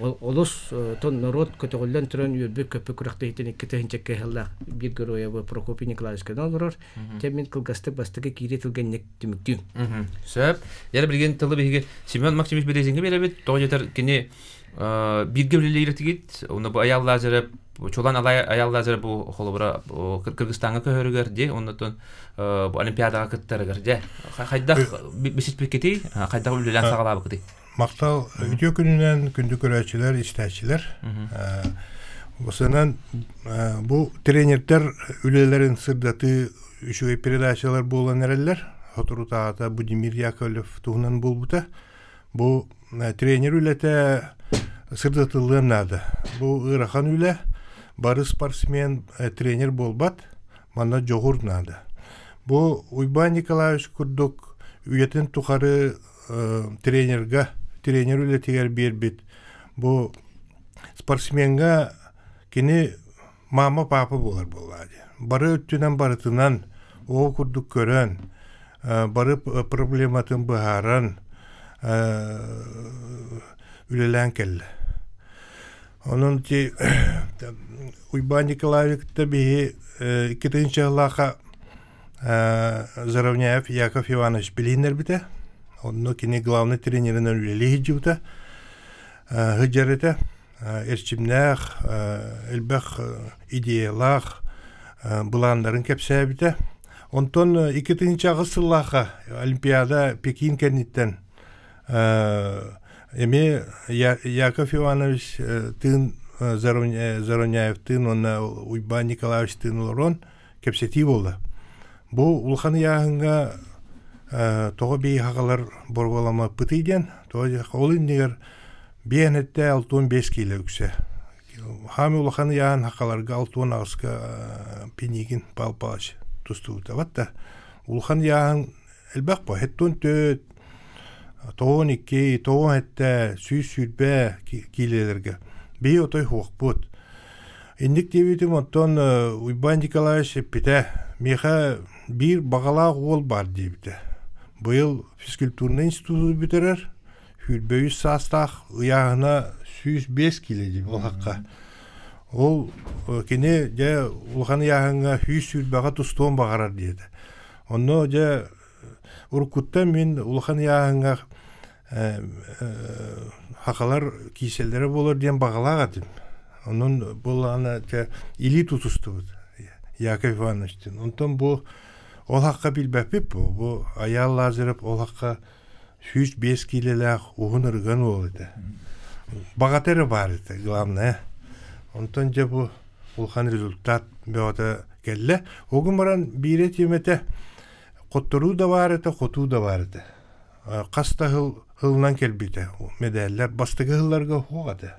[SPEAKER 5] олус тон норуот көтөҕүллэн туран үөрбүт көппүт күрэхтэһиитин 2002 сыллаах биир геройа Прокопий Николаевич олорор. Дьэ мин кылгастык бастакы киири тылгэнник түмүктүүм.
[SPEAKER 1] Сөп. Яра билигин тылы биһиги Семен Максимович Березинге беребит. Тоҕо диэтэр кини бииргэ үлэлиир этигит. Уна бу Аял Лазарев чулан Аял Лазарев бу холобура Кыргызстаҥҥа көһөрүгэр ди оннотон бу Олимпиадаҕа кыттарыгар дьэ хайдах бисиппиккитий хайдах үлэлээн саҕалаабыккытый?
[SPEAKER 6] Махтал үтүө күнүнэн күндү көрөөччүлэр, истээччилэр. Бусанан бу тренердэр үлэлэрин сырдатыы үчүгэй передачалар буолан эрэллэр. Соторутааҕыта Будимир Яковлев туһунан буолбута. Бу тренер үлэтэ сырдатыллыан наада. Бу ыарахан үлэ. Бары спортсмен тренер буолбат. Манна дьоҕур наада. Бу Уйбаан Николаевич курдук үйэтин тухары тренерга, тренер үлэтигэр биэрбит бу спортсменга кини мама папа буолар буоллаа дии. Бары өттүнэн барытынан ол курдук көрөн, бары проблематын быһааран үлэлээн кэллэ. Онон ти Уйбаан Николаевич кытта биһи 2 сыллаахха Заровняев Яков Иванович билиһиннэрбитэ. Онно кини главный тренеринэн үлэлии сылдьыбыта. Сылдьар этэ. Эрчимнээх, элбэх идеялаах былааннарын кэпсээбитэ. Онтон 2008 сыллаахха Олимпиада Пекин кэнниттэн эмиэ Яков Иванович тыын Заровняевтыын уонна Уйбаан Николаевичтыын олорон кэпсэтии буолла. Бу улахан ыйааһыҥҥа тоҕо бии хаҕалар боруобаламмаппытый диэн, тоҕо ол иннигэр биэн эттэ 65 киилэ үксэ. Хаамы улахан ыйааһын хахаларга 68-ка Пинигин Павел Павлович тустубута. Батта улахан ыйааһын элбэх бо. Хеттон төт, 92, 97, 120 киилэлэргэ. Бии отой хуохпут. Инник диэбитим оттон Уйбаан Николаевич эппитэ, миэхэ биир баҕалаах уол баар диэбитэ. Быйыл физкультурнай институту бүтэрэр, 23 саастаах, ыйааһына 105 киилэ диир ол хакка. Ол кини дьэ улахан ыйааһыҥҥа 120-ҕэ тустуон баҕарар диэтэ. Онно дьэ уруккуттан мин улахан ыйааһыҥҥа хахалар кииселлэрэ буолар диэн баҕалаах этим. Онон буоллаҕына илии тутустубут Яков Ивановичтыын. Онтон бу ол хакка билбэппит бу. Бу Аял Лазарев ол хакка 105 киилэлээх уһун ырыган уол этэ. Баҕата эрэ баар этэ, главное. Онтон дьэ бу улахан результат бөҕөтө кэллэ. Ол баран биирэ тиэмэтэ хотторуу да баар этэ, хотуу да баар этэ. Хас да сыл ылынан кэлбитэ. Мэдээллэр бастакы сылларга суох этэ.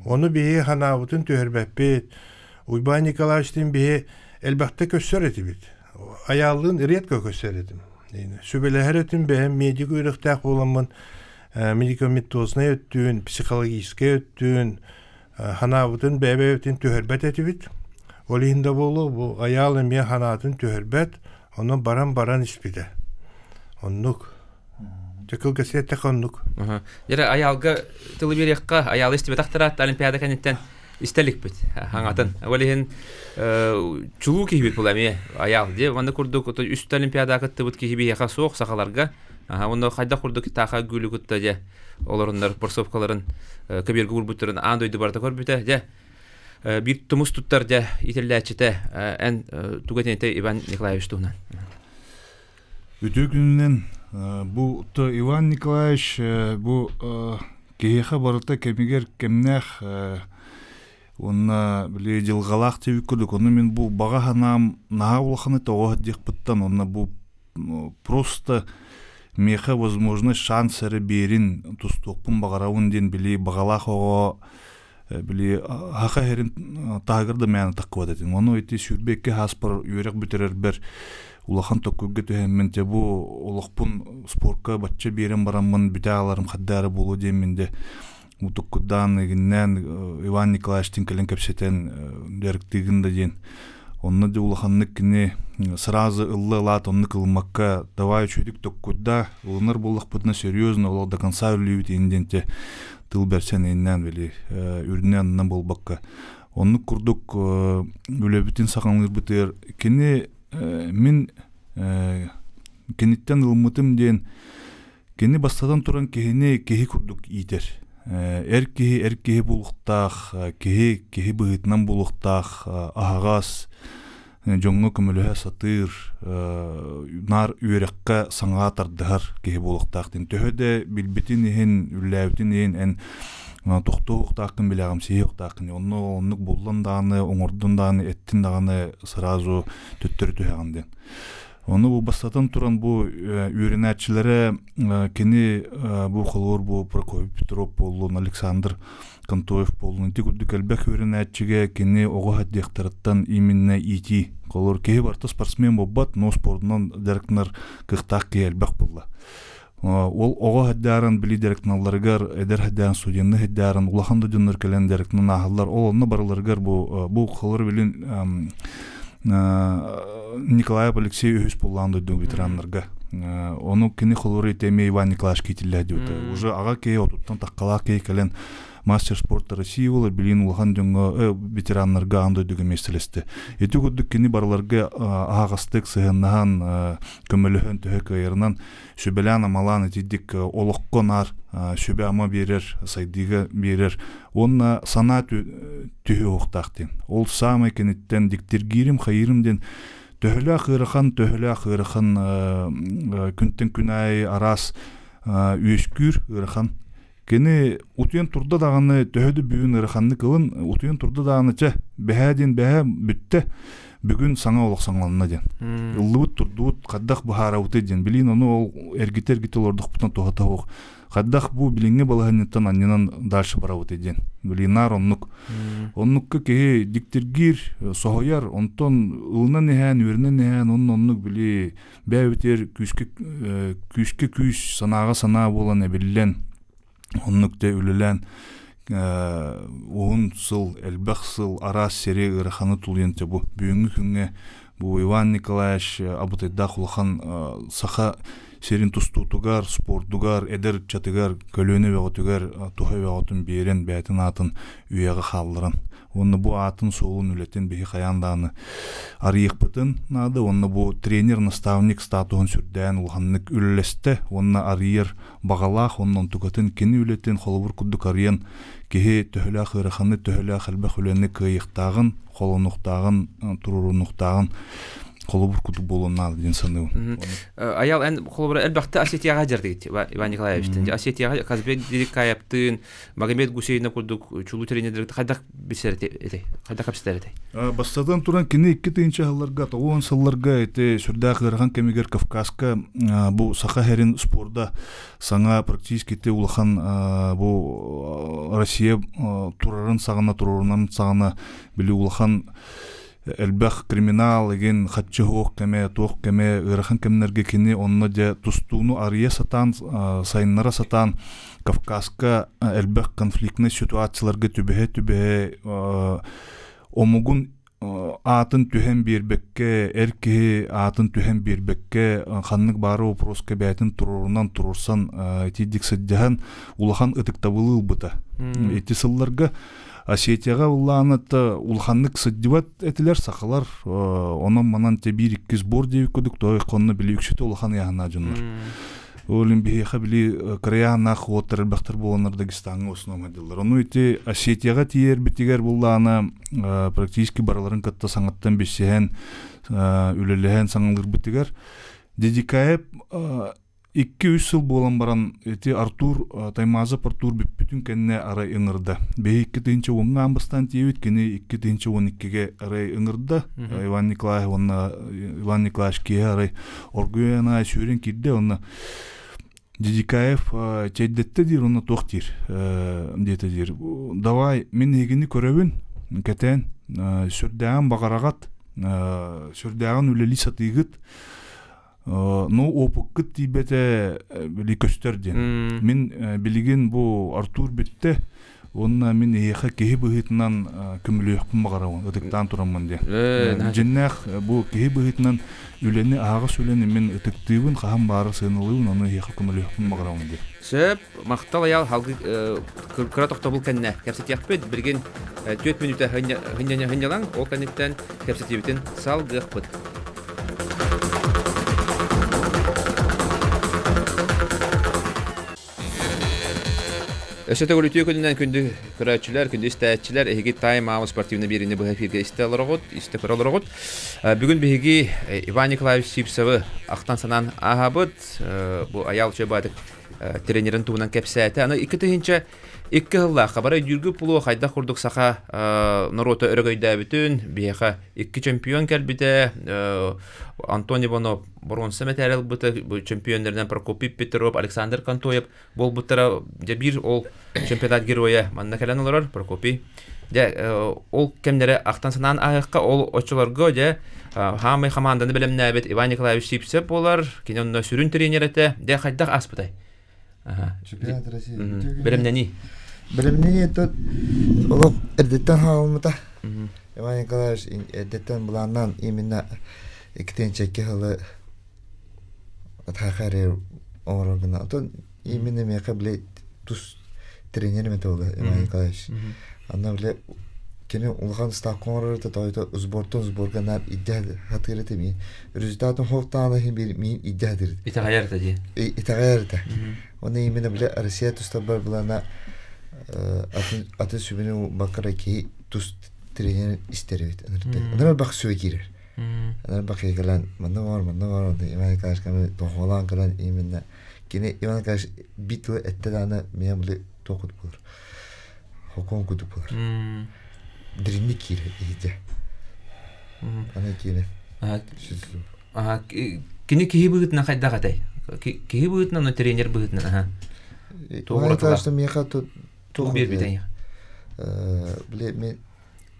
[SPEAKER 6] Ону биһи ханаабытын түһэрбэппит. Уйбаан Николаевичтыын биһи элбэхтэ көссөр этибит. Айааллыын редко көссөр этим. Сүбэлэһэр этим бэйэм медик үөрэхтээх буоламмын медикаментознай өттүн, психологическай өттүн ханаабытын бэйэ-бэйэбитин түһэрбэт этибит. Ол иһин да буолуо бу Айаал эмиэ ханаатын түһэрбэт, онон баран-баран испитэ. Оннук. Дьэ кылгас эттэххэ оннук.
[SPEAKER 1] Дьэ Айаалга тылы биэриэххэ, Айаалы истибэтэхтэрэ Олимпиада кэнниттэн истэ иликпит хаҥатын. Ол иһин чулуу киһибит була эмиэ Айаал. Дьэ манна курдук үстэ Олимпиада кыттыбыт киһи биһиэхэ суох сахаларга. Онно хайдах курдук тааха гүлү кытта дьэ олоруннар борсовкаларын көбүөргэ уурбуттарын аан дойду барыта көрбүтэ. Дьэ биир тумус туттар дьэ итиллээччитэ эн туга этинете Иван Николаевич туһунан.
[SPEAKER 7] Үтүө күнүнэн бу Иван Николаевич бу киһиэхэ барыта кэмигэр кэмнээх уонна били дьылҕалаах диэбит курдук ону мин бу баҕа санаам наһаа улаханы тоҕо диэхпиттэн онно бу просто миэхэ возможность шанс эрэ биэрин тустуохпун баҕарабын диэн били баҕалаах оҕо били хаха иһэрин таһыгар да мээнэ таххыбат этим ону ити 22 ааспар үөрэх бүтэрэрбэр улахан токкуйга түһэммин те бу олохпун спорка бачча биэрэн бараммын бүтэ ааларым хаддаары буолуо диэммин де утуккудаан игиннээн Иван Николаевичтин кэлэн кэпсэтэн дьарыктыыгын да диэн онно де улаханнык кини сразу ылла ылаат оннук ылыммакка давай үчүгдүк токкуйда ылынар буоллахпытына серьезно олох до конца үллүүбүт иин диэн те тыл бэрсэн ииннээн били үрдүнэн аннынан буолбакка оннук курдук үлэбитин саҕалыырбытыгар кини мин киниттэн ылыммытым диэн кини бастатан туран киһини киһи курдук иитэр эр киһи эр киһи буолуохтаах киһи киһи быһыытынан буолуохтаах аһаҕас дьоҥҥо көмөлөһө сатыыр наар үөрэххэ саҥаҕа тардыһар киһи буолуохтаах диэн төһө да билбитин иһин үллээбитин иһин эн тохтуохтааххын билэҕимсийиэхтааххын онно оннук буллан даҕаны оҥордун даҕаны эттин даҕаны сразу төттөрү түһэҕин диэн ону бу бастатан туран бу үөрэнээччилэрэ кини бу холобур бу Прокопий Петров буоллун Александр Контоев буоллун ити курдук элбэх үөрэнээччигэ кини оҕо диэхтарыттан именно иитии холобур киһи барыта спортсмен буолбат но спордунан дьарыктанар кыахтаах киһи элбэх буолла ол оҕо хаддааран били дьарыктаналларыгар эдэр хаддаан студенны хаддааран улахан да дьоннор кэлэн дьарыктанан ааһаллар ол онно барыларыгар бу бу холобур билин Николаев Алексей үһүс буллаан дойду ветераннарга ону кини холобур эмиэ Иван Николаевич киитиллээ диэбитэ уже аҕа киһи отуттан таххалаах киһи кэлэн мастер спорта России буолар билин улахан дьоҥҥо ветераннарга аан дойдуга миэстэлэстэ ити курдук кини барыларга аһаҕастык сыһыаннаһан көмөлөһөн төһө кыайарынан сүбэлээн-амалаан итидик олоххо наар сүбэ-ама биэрэр, сайдыыга биэрэр уонна санаа түһүөхтаах диэн. Ол саамай киниттэн диктиргиирим, хайыырым диэн төһөлөөх ыарахан, төһөлөөх ыарахан күнтэн күн аайы араас үөскүүр ыарахан. Кини утуйан турда даҕаны төһө да бүгүн ыараханнык ылын, утуйан турда даҕаны чэ, бэһээ диэн бэһээ бүттэ, бүгүн саҥа олох саҥаланна диэн. Ыллыбыт турдубут, хайдах быһаарабытый диэн. Билин ону ол эргитэ-эргитэ олордохпутун туһата суох. Хайдах бу билиҥҥи балаһынньыттан анньынан дальше барабытый диэн. Билинаар оннук. Оннукка киһи диктиргиир, соһуйар, онтон ылынан иһээн, үөрэнэн иһээн, онно оннук били бэйэбитигэр күүскэ күүскэ күүс, санааҕа санаа буолан эбиллэн, оннук дэ үлэлээн уһун сыл, элбэх сыл араас сири ыараханы тулуйан бу бүгүҥҥү күҥҥэ бу Иван Николаевич абытайдаах улахан саха сирин тустуутугар, спордугар, эдэр ыччатыгар, көлүөнэ бөҕөтүгэр туһа бөҕөтүн биэрэн, бэйэтин аатын үйэҕэ хаалларан уонна бу аатын-суолун үлэтин биһи хайаан даҕаны арыйыахпытын наада уонна бу тренер-наставник статуһун сүрдээн улаханнык үлэлэстэ уонна арыйар баҕалаах уонна онтукатын кини үлэтин холобур курдук арыйан киһи төһөлөөх ыараханы төһөлөөх элбэх үлэни кыайыахтааҕын холонуохтааҕын туруорунуохтааҕын холобур курдук буолуон наада диэн саныыбын.
[SPEAKER 1] Аял эн холобура элбэхтэ Осетияҕа дьардыгыт Иван Николаевичтын. Осетияҕа Казбек Дирикаевтыын Магомед Гусейна курдук чулуу тренердэр хайдах билсэр этэй? Хайдах кэпсэтэр этэй?
[SPEAKER 7] Бастатан туран кини 2 сылларга, 90 сылларга ити сүрдээх ыарахан кэмигэр Кавказка бу саха һэрин спорда саҥа практически ити улахан бу Россия турарын саҕана турарынан саҕана били улахан элбэх криминал игин хаччы суох кэмэ туох кэмэ ыарахан кэмнэргэ кини онно дьэ тустууну арыйа сатаан сайыннара сатаан Кавказка элбэх конфликтнай ситуацияларга түбэһэ-түбэһэ омугун аатын түһэн биэрбэккэ, эр киһи аатын түһэн биэрбэккэ, ханнык баары вопроска бэйэтин туруорунан туруорсан итийдик сылдьаһан улахан ытыктабылы ылбыта. Ити сылларга Осетияҕа ыллааныта улаханнык сылдьыбат этилэр сахалар, онон манан те биир икки сбор диэбит курдук той хонно били үксүтэ улахан ыйааһыннаах дьоннор. Олин биһиэхэ били кырыйааннаах уоттар элбэхтэр буоланнар Дагестаҥҥа основном дыллар. Ону ити Осетияҕа тиийэрбитигэр буллаана практически барыларын кытта саҥаттан билсиһэн үлэлэһэн саҥалыырбытыгар Дедикаев 2-3 сыл буолан баран ити Артур Таймазов Артур бүппүтүн кэннэ арай ыҥырда. Биһи 2010-ҥа аан бастаан тиийбит, кини 2012-ге арай ыҥырда. Иван Николаев уонна Иван Николаевич киэһэ арай оргуйан аай сүүрэн киирдэ уонна Дидикаев чэйдэттэ диир уонна туох диир диэтэ диир. Давай мин эһигини көрөбүн кэтээн сүрдээҕин баҕараҕат сүрдээҕин үлэлии сатыыгыт Ну, опыккыт тиийбэтэ били көстөр диэн. Мин билигин бу Артур бүттэ, уонна мин эһиэхэ киһи быһыытынан көмөлөһүөхпүн баҕарабын, ытыктаан тураммын диэн. Дьиннээх бу киһи быһыытынан үлэни, аһаҕас үлэни мин ытыктыыбын, хаһан баара сыаналыыбын, ону эһиэхэ көмөлөһүөхпүн баҕарабын диэн.
[SPEAKER 1] Сөп, махтал Айаал халгы кыра тохтобул кэннэ кэпсэтиэхпит. Билигин 4 мүнүүтэ хынньалаҥ, ол кэнниттэн кэпсэтиибитин салгыахпыт. Өссө төгүл үтүө күнүнэн күндү көрөөччүлэр, күндү истээччилэр, эһиги Time Out спортивный биэриини быһа эфиргэ истэ олороҕут, истэ көрө олороҕут. Бүгүн биһиги Иван Николаевич Сивцевы ахтан-санаан ааһабыт. Бу Айаал Чөбаатык тренерин туһунан кэпсээтэ. Аны 2002 сыллаахха бары өйдүүргү пулуо хайдах курдук саха норуота өрөгөйдөөбүтүн, биһиэхэ икки чемпион кэлбитэ, Антон Иванов боруонса мэтээл ылбыта, бу чемпионнарынан Прокопий Петров, Александр Контоев буолбуттара. Дьэ биир ол чемпионат геройа манна кэлэн олорор Прокопий. Дьэ ол кэмнэри ахтан санаан ааһыахха, ол оччолорго дьэ хаамай хамаанданы бэлэмнээбит Иван Николаевич Сивцев буолар, кини онно сүрүн тренер этэ. Дьэ хайдах ааспытай?
[SPEAKER 8] Чемпионат России.
[SPEAKER 1] Бэлэмнэнии.
[SPEAKER 8] Бэлэмнэнии тут олох эрдэттэн хаалмыта. Иван Николаевич эрдэттэн былааннаан именно иккитинчи сылы атаахари оҥорор гына. Отон именно миэхэ били тус тренер эмэтэ буолла Иван Николаевич. Анна били кини улахан ставка оҥорор этэ тоойто сбортон сборга наар иддэ хатыыр этэ миин результатын хоктаана иһин биир миин иддэ хатыыр
[SPEAKER 1] Итэҕэйэр этэ дии.
[SPEAKER 8] Итэҕэйэр этэ. Оны именно били Россия тустарбар булана атын атын сүбүнү бакара киһи тус тренер истэр эбит. Ынырар бак сүбэ киирэр. Ынырар бак кэлэн манна бар, манна бар, Иван Николаевич ками тохолаан кэлэн именно кини Иван Николаевич бит тылы этте дааны миэм били туох курдук болар. Хокон курдук болар. Диринник киирэр иһидэ. Аны киирэн.
[SPEAKER 1] Кини киһи быһыытынан хайдах этэй? Киһи быһыытынан, тренер быһыытынан, аха.
[SPEAKER 8] Иван Николаевич миэхэ
[SPEAKER 1] туох биэрбитэй?
[SPEAKER 8] Били мен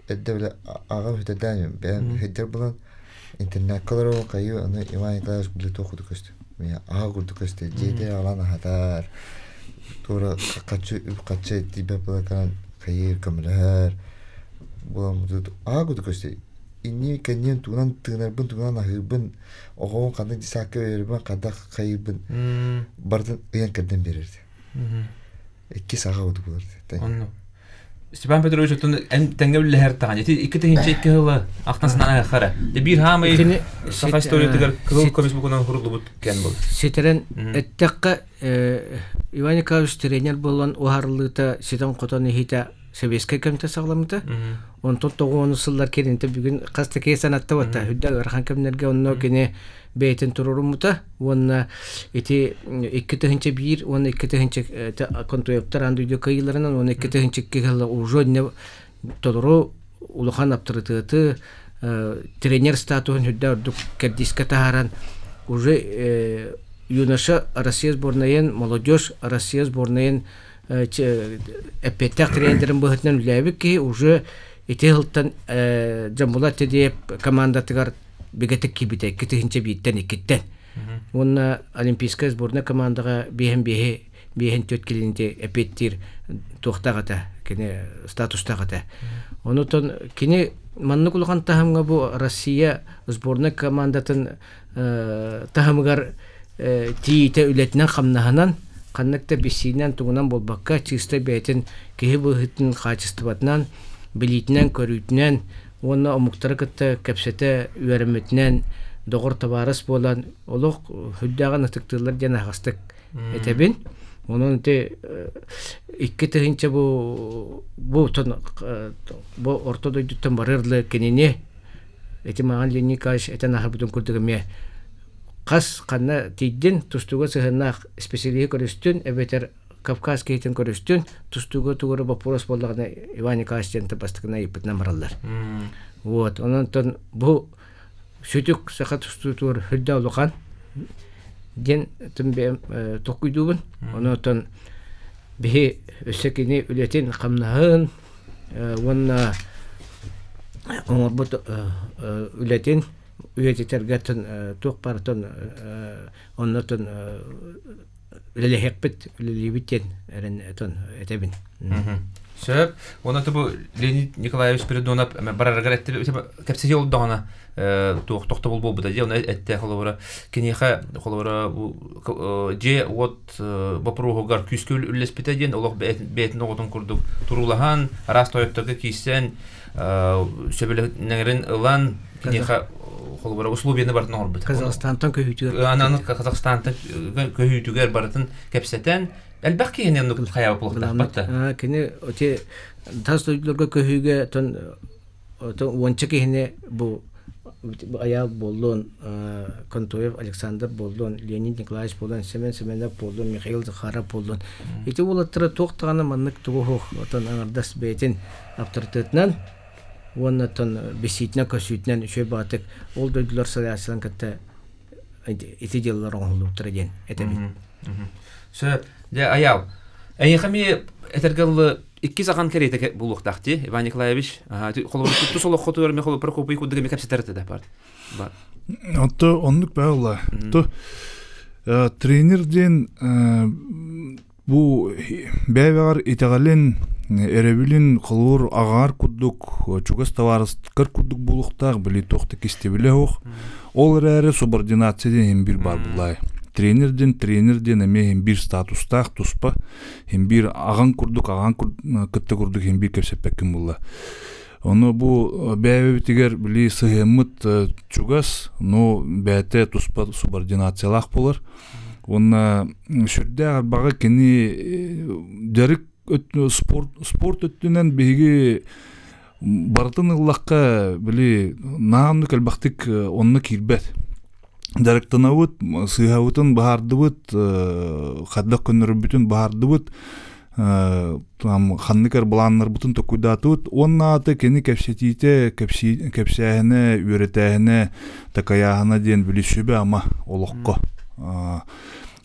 [SPEAKER 8] эрдэ били аҕам хүтэрдээн бэйэм хиддер булан интернакка олоробун хайыы аны Иван Николаевич били туох курдук көстө миэхэ аҕа курдук көстө дьиэтэ аҕалан аһатар туора хаччы үп хаччы тиийбэт буола кэлэн хайыы көмөлөһөр буолан аҕа курдук көстө иннии кэнниэн тугунан тыынарбын тугунан аһыырбын оҕобун ханнык десакка биэрэрбин хайдах хайыырбын барытын ыйан кэрдэн биэрэрдэ икки саха курдук буолар.
[SPEAKER 1] Онно. Степан Петрович оттон эн тэҥҥэ үллэһэр таҕан ити 2002 сыла ахтан санаан хара. Де биир хаамай саха историятыгар кызыл көмүс букунан хуруллубут кэн бол.
[SPEAKER 5] Ситэрэн эттэххэ Иван Николаевич тренер буолан уһарыллыыта ситэн-хотон иһитэ советскай кэмтэ саҕаламмыта. Онтон тоҕуону сыллар кэлинтэ бүгүн хас да киһи санатта батта. Үрдэ ыарахан кэмнэргэ онно кини бэйэтин туруоруммута уонна ити 2001 уонна 2000 контуептар аан дойду кыайыыларынан уонна 2002 сылла уже толору улахан аптарытыаты тренер статуһун үрдэ ордук кэрдиискэ таһааран уже юноша Россия сборнайын, молодежь Россия сборнайын эппиэттээх тренерин быһыытынан үлээбит киһи уже ити сылтан Джамбула Тедеев командатыгар бигэтик киирбитэ 2001-тэн иккиттэн. Уонна Олимпийская сборная командаҕа биэһин биэһи биэһин түөрт килинити эппиэттиир туохтаах этэ, кини статустаах этэ. Онутон кини маннык улахан таһымҥа бу Россия сборная командатын таһымыгар тиийитэ үлэтинэн хамнаһынан ханнык да биссиинэн тугунан буолбакка чисто бэйэтин киһи быһыытын хаачыстыбатынан билиитинэн көрүүтүнэн уонна омуктары кытта кэпсэтэ үөрэммитинэн доҕор табаарыс буолан олох сүрдээҕин ытыктыыллар диэн аһаҕастык этэбин. Онон ити 2 тыһыынча бу бу орто дойдуттан барыар кинини ити маҕан Леонид Николаевич этэн аһарбытын курдук эмиэ хас ханна тиийдин тустууга сыһыаннаах специалиһы көрүстүн эбэтэр Кавказ киһитин көрүстүн тустууга тугура боппуруос буоллаҕына Иван Николаевич диэн бастакына ыйыппытынан бараллар. Вот онон бу сүтүк саха тустуутугар үрдэ улахан диэн бэйэм толкуйдуубун. Онон биһи өссө кини үлэтин хамнаһын уонна оҥорбут үлэтин үйэтитэргэ туох барытын оннотон үлэлэһиэхпит үлэлиибит диэн эрэн этэбин.
[SPEAKER 1] Сөп. Онон бу Леонид Николаевич Спиридонов барарыгар кэпсэти олдоҕуна туох тохтобул буолбута дии, оны этте холобура киниэхэ холобура дьиэ уот боппуруоһугар күүскэ үллэспитэ диэн олох бэйэтин оҕотун курдук туруулаһан араас тойотторго киирсэн сөбүлэҥнэрин ылан киниэхэ холобура условияны барытын оҥорбут.
[SPEAKER 5] Казахстантан көһүүтүгэр.
[SPEAKER 1] Ананы Казахстантан көһүүтүгэр барытын кэпсэтэн элбэх киһини оннук хайаба булуохтаахпат.
[SPEAKER 5] Кини оти тас дойдуларга көһүүгэ тон уонча киһини бу Аял буоллун, Контоев Александр буоллун, Леонид Николаевич буоллун, Семен Семенов буоллун, Михаил Захаров буоллун. Ити уолаттара туох даҕаны маннык тугу суох отон аҥардас бэйэтин авторитетынан уонна тон бисиитинэн көсүүтүнэн үчүгэй баҕатык ол дойдулар салайааччыларын кытта ити дьыллар оҥоһуллубуттара диэн этэбин.
[SPEAKER 1] Сөп. Дьэ, Аял, эйиэхэ эмиэ этэргэ дылы иккис ахан кэриэтэ булуохтаах дии, Иван Николаевич. Холобур, тус олоххотугар эмиэ холобур Прокопий курдук эмиэ кэпсэтэр этэ да бар.
[SPEAKER 7] Отто оннук баалла. То тренер диэн бу бэйбэҕэр итэҕэлин, эрэбилин холуур аҕаар курдук, чугас табаарыскар курдук буолуохтаах, били туох да кистибилэ суох. Ол эрээри субординация диэн иһин биир баар буллаай. Тренер диэн эмиэ иһин биир статустаах туспа, иһин биир аҕаҥ курдук, аҕаҥ кытта курдук иһин биир кэпсэппэккин булла. Ону бу бэйэбитигэр били сыһыаммыт чугас, но бэйэтэ туспа субординациялаах буолар. Уонна сүрдээх арбаҕа кини дьарык спорт өттүнэн биһиги барытын ыллахха били нааннык элбэхтик онно киирбэт. Дьарыктанабыт, сыыһабытын баһаардыбыт, хайдах көннөрөрбүтүн баһаардыбыт, ханнык эр былааннарбытын токуйдаатыбыт. Уонна аата кини кэпсэтиитэ, кэпсээһинэ, үөрэтээһинэ, такайааһына диэн били сүбэ-ама олоххо.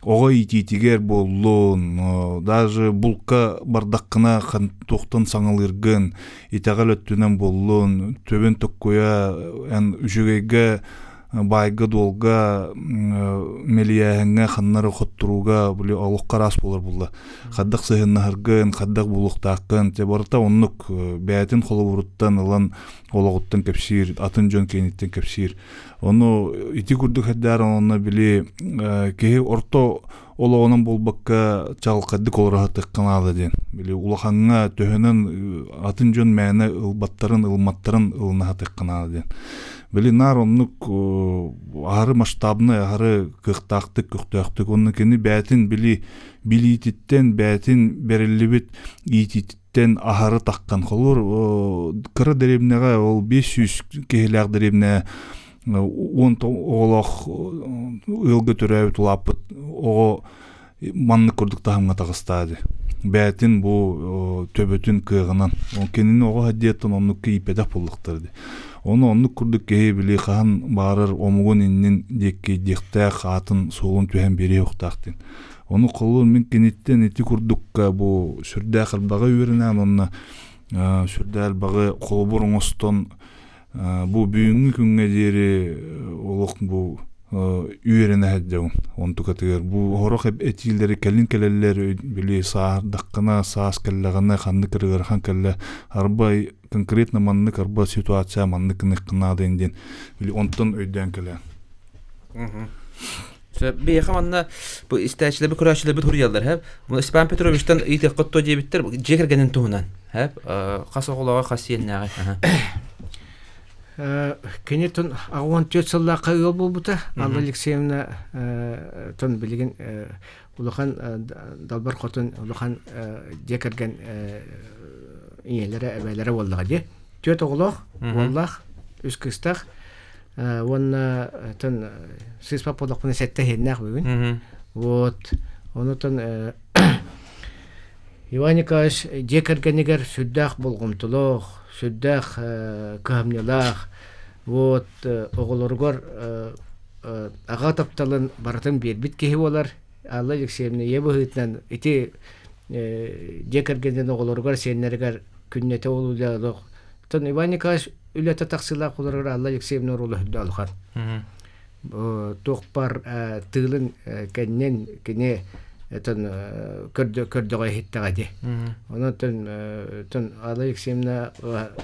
[SPEAKER 7] Оҕо иитиитигэр буоллун, даже булка бардаххына туохтан саҥалыыргын, итэҕэл өттүнэн буоллун, төбөн токкуйа эн үчүгэйгэ баайга-дуолга мэлийээһиҥҥэ ханнары хотторууга били олоххо араас буолар булла. Хайдах сыһыннаһаргын, хайдах буолуохтааххын, те барыта оннук бэйэтин холобуруттан ылан олоҕуттан кэпсиир, атын дьон киэниттэн кэпсиир. Ону ити курдук хэрдээр онно били киһи орто олоҕунан буолбакка чаҕылхайдык олоро сатыахха диэн. Били улахаҥҥа төһөнөн атын дьон мээнэ ылбаттарын, ылматтарын ылына сатыахха диэн. Били наар оннук аһары масштабнай, аһары кыахтаахтык, көхтөөхтүк. Онно кини бээтин били билиититтэн, бээтин бериллибит иититтэн аһары таххан. Холор кыра дэриэбинэҕэ ол 500 киһилээх дэриэбинэ уон оҕолоох ыалга төрөөбүт улааппыт оҕо маннык курдук таһымҥа таҕыстаа бээтин бу төбөтүн кыаҕынан кинини оҕо хаддиэттэн оннук кииппэтэх буоллахтар ди ону оннук курдук киһи били хаһан баарар омугун иннин диэкки диэхтээх аатын суолун түһэн биэриэ ухтаахтын ону холуун мин киниттэн ити курдукка бу сүрдээх элбэҕи үөрэнээн онно сүрдээх элбэҕи холобур оҥостон бу бүгүҥҥү күҥҥэ диэри олох бу үөрэнэ сылдьабын онтукатыгар бу сорох этиилэри кэлин кэлэллэр били сааһырдаххына саас кэллэҕинэ ханнык ыарыхан кэллэ арба конкретно маннык арба ситуация маннык гыныаххына диэн били онтон өйдөөн кэлэн.
[SPEAKER 1] Биһиэхэ манна бу истээччилэрбит, көрөөччүлэрбит суруйаллар, һэп. Степан Петровичтан ыйытыаххыт дуо диэбиттэр, дьиэ кэргэнин туһунан, һэп. Хас оҕолооҕо, хас сиэннээҕи.
[SPEAKER 5] Кини тон 64 сыллаахха ыал буолбута. Алла Алексеевна тон билигин улахан далбар хотун улахан дьиэ кэргэн ийэлэрэ, эбээлэрэ буоллаҕа дии. Түөрт оҕолоох, уоллаах, үс кыыстаах. Уонна тон сыыспап буоллахпына сэттэ иһиннээх бүгүн. Вот. Онутон Иван Николаевич дьиэ кэргэнигэр сүрдээх болҕомтолоох, сүрдээх кыһамньылаах, вот оҕолоругар аҕа тапталын барытын биэрбит киһи буолар. Алла Алексеевна ийэ быһыытынан ити дьиэ кэргэнин оҕолоругар, сиэннэригэр күннэтэ ол үлэ олох. Оттон Иван Николаевич үлэтэ тахсыылаах буоларыгар Алла Алексеевна оруола үрдэ улахан. Туох баар тыылын кэннин кини этон көрдөҕө иһиттэҕэ дии. Онон тон Алла Алексеевна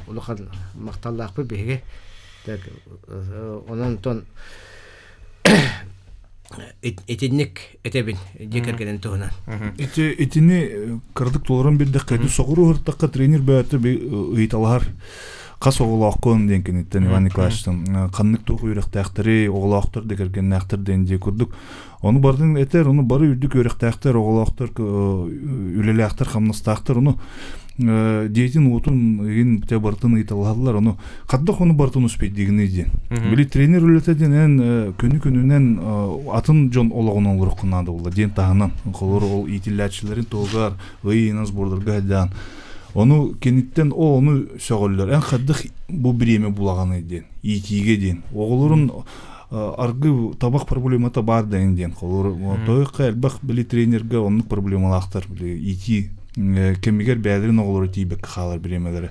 [SPEAKER 5] улахан махталлаахпыт биһиги. Так онон тон итинник этэбин дьиэ кэргэнин туһунан.
[SPEAKER 7] Ити итини кыратык толорон билдэххэ, ити соҕуруу ыһыртахха тренер бэйэтэ ыйыталаһар хас оҕолооххун диэн киниттэн Иван Николаевичтан ханнык туох үөрэхтээхтэри, оҕолоохтор да кэргэннээхтэр диэн дии курдук. Ону бардын этэр, ону бары үрдүк үөрэхтээхтэр, оҕолоохтор, үлэлээхтэр, хамнастаахтар, ону диэтин уотун игин те барытын ыйыталаһаллар, ону хаддах ону барытын успейдигини диэн. Били тренер үлэтэ диэн эн күнү-күнүнэн атын дьон олоҕун олоруоххун наада буолла диэн таһынан холор ол иитиллээччилэрин туһугар ый-ыйынан сбордарга сылдьан ону киниттэн о ону сөҕөллөр эн хаддах бу бириэмэ булаҕаный диэн иитиигэ диэн оҕолорун аргы табах проблемата баар да диэн холор тойукка элбэх били тренергэ оннук проблемалаахтар били иитии кэмигэр бэйэлэрин оҕолоро тиийбэккэ хаалар бириэмэлэрэ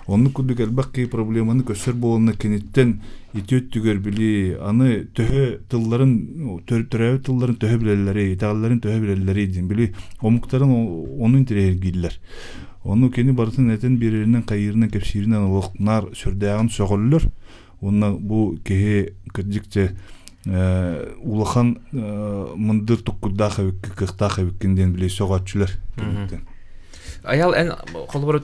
[SPEAKER 7] оннук курдук элбэх киһи проблеманы көрсөр буоланна киниттэн ити өттүгэр били аны төһө тылларын төрөөбүт тылларын төһө билэллэрий итэҕэллэрин төһө билэллэрий диэн били омуктарын ону интэриэһиргииллэр ону кини барытын этэн биэрэринэн хайыырынан кэпсииринэн олох наар сүрдээҕин сөҕөллөр уонна бу киһи кырдьык дьэ улахан мындыр туккурдаах эбиккин кыахтаах эбиккин диэн били сөҕөөччүлэр киниттэн
[SPEAKER 1] Аял эн холобура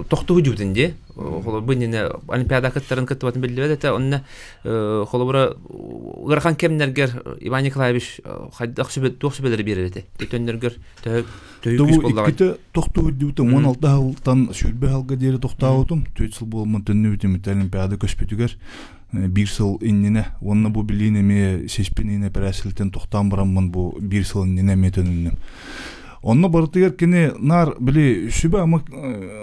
[SPEAKER 1] тохтуу дьубутун дии холобур иннинэ олимпиада кыттарын кыттыбатын биллибэт этэ онно холобура ыарахан кэмнэргэр Иван Николаевич хайдах сүбэ туох сүбэлэри биэрэр этэ төтөннөргөр төһө
[SPEAKER 7] төһө күүс буоллаҕай иккитэ тохтуу дьубутум 16 сылтан 20 сылга диэри тохтообутум 4 сыл буолмун төннүбүтүм олимпиада көспүтүгэр биир сыл иннинэ уонна бу билиин эмиэ сиспин иин эпэрээссилтэн тохтоон бараммын бу биир сыл иннинэ эмиэ төнүннүм онно барытыгар кини наар били сүбэ ама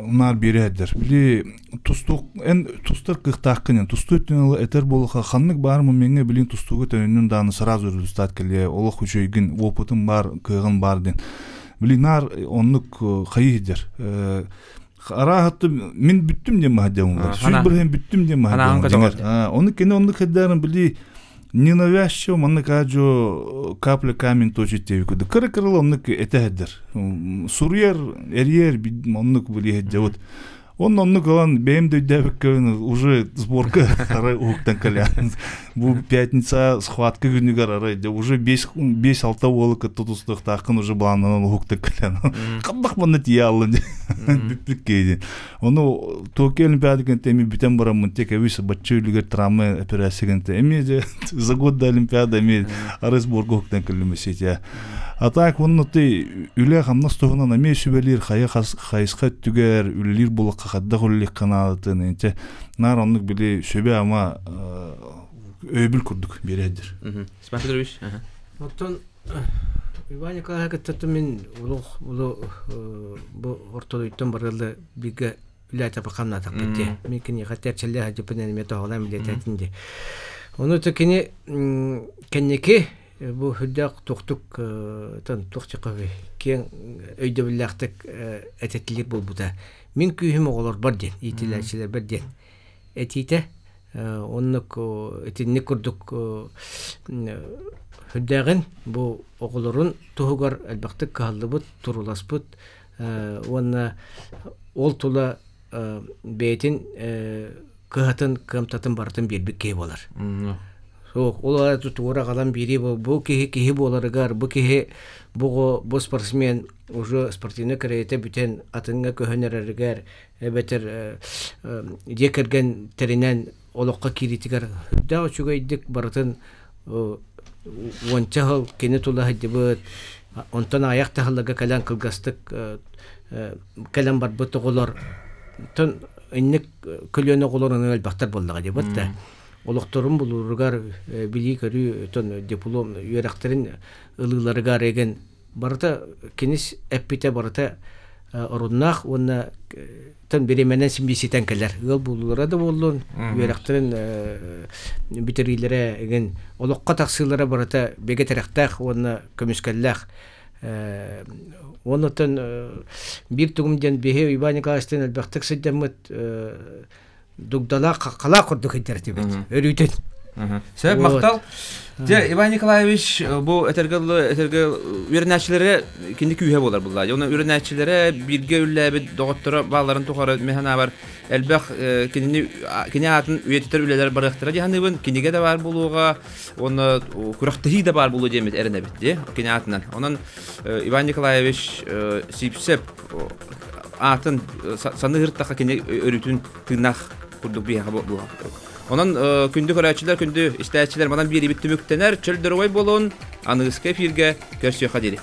[SPEAKER 7] наар биэрээддэр били тустуук эн тустар кыахтааххын тустуу өттүнэн этэр буолуха ханнык баар момеҥҥа билин тустууга төнүннүн дааны сразу результат кэлиэ олох үчүгэйгин опытын бар кыаҕын бар диэн били наар оннук хайыы Арааһатты мин бүттүм диэн маһадьамылар. Сүүс бырыһын бүттүм диэн маһадьамылар. Ону кини оннук хэддээрин били ненавязчиво маннык аажо капля камень точит диэби курдук. Кыра кырыл оннук этэһэддэр. Суруйар, эрийэр оннук били хэддьабыт. Он оннук ылан бэйэм да өйдөөбөккө уже сборка арай уһуктан кэлэн бу пятница схватка күнүгэр арай уже 5-6 уолу кытта тустуохтааххын уже былааннанан уһуктан кэлэн хабдах манна тиийэ аллын бүппүт киһи ону Токио Олимпиада кэнтэ эми бүтэн бараммын те кэбис бачча үлүгэр травма операция кэнтэ эми же за год до Олимпиады эми арай сборга уһуктан кэллим сетя а так онно ты үлэ хамнас туһунан эмиэ сүбэлиир хайа хайысха өттүгэр үлэлиир буолахха хайдах үлэлиэххэ наадатын инчэ наар оннук били сүбэ ама өйөбүл курдук биэрээддир.
[SPEAKER 1] Степан Петрович.
[SPEAKER 5] Оттон Иван Николаевич кытта мин улух бу ортолуйтан барылы бигэ үлээтэ бакамнаатахпыт дии. Мин киниэхэ тэрчэллэ сылдьыппын эмиэ тоһоҕолоон билиэтэтин дии. Ону то кини кэнники бу үрдээх туохтук тон туох чакабы киэҥ өйдөбүллээхтик этэтилир буолбута. Мин күүһүм оҕолорбор диэн, иитиллээччилэрбэр диэн этиитэ оннук итинник курдук үрдээҕин бу оҕолорун туһугар элбэхтик кыһаллыбыт, туруласпыт уонна ол тула бэйэтин кыһатын, кыамтатын барытын биэрбит киһи буолар. Суох, ол аата туора аҕалан биэрии бу киһи киһи буоларыгар, бу киһи бу бу спортсмен уже спортивнай карьерата бүтэн атыҥҥа көһөн эрэригэр эбэтэр дьиэ кэргэн тэринэн Олоххо киириитигэр үрдээх үчүгэйдик барытын уонча сыл кини тула сылдьыбыт, онтон аҕыйах да сылларга кэлэн кылгастык кэлэн барбыт оҕолор тон инник көлүөнэ оҕолор аны элбэхтэр буоллаҕа диэбит да олохторун булууругар билии-көрүү тон диплом үөрэхтэрин ылыыларыгар эгин барыта кинис эппитэ барыта оруннаах уонна тон бириэмэнэн симбииситэн кэлэр ыал буолуулара да буоллун үөрэхтэрин бүтэриилэрэ игин олоххо тахсыылара барыта бигэ тирэхтээх уонна көмүскэллээх. Оннуттан биир тугум диэн биһи Иван Николаевичтыын элбэхтик сылдьаммыт дугдалаах хаххалаах курдук этибит өрүүтүн.
[SPEAKER 1] Сөп, махтал. Дьэ, Иван Николаевич, бу этэргэ этэргэ үөрэнээччилэрэ кини күүһэ буолар булла. Оны үөрэнээччилэрэ бииргэ үллээбит доҕотторо бааларын тухары механабар элбэх кинини кини аатын үйэтитэр үлэлэр барыахтара дии Кинигэ да баар буолуоҕа, уонна күрэхтэһии да баар буолуо диэммит эрэнэбит дии кини аатынан. Онон Иван Николаевич Сипсеп аатын саныыртаха кини өрүтүн тыыннаах курдук биһиэхэ буолуо. Онон күндү көрөөччүлэр, күндү истээччилэр манан биэрибит түмүктэнэр, чөл доруобай буолун, аныгыскы эфиргэ көрсүөххэ диэри.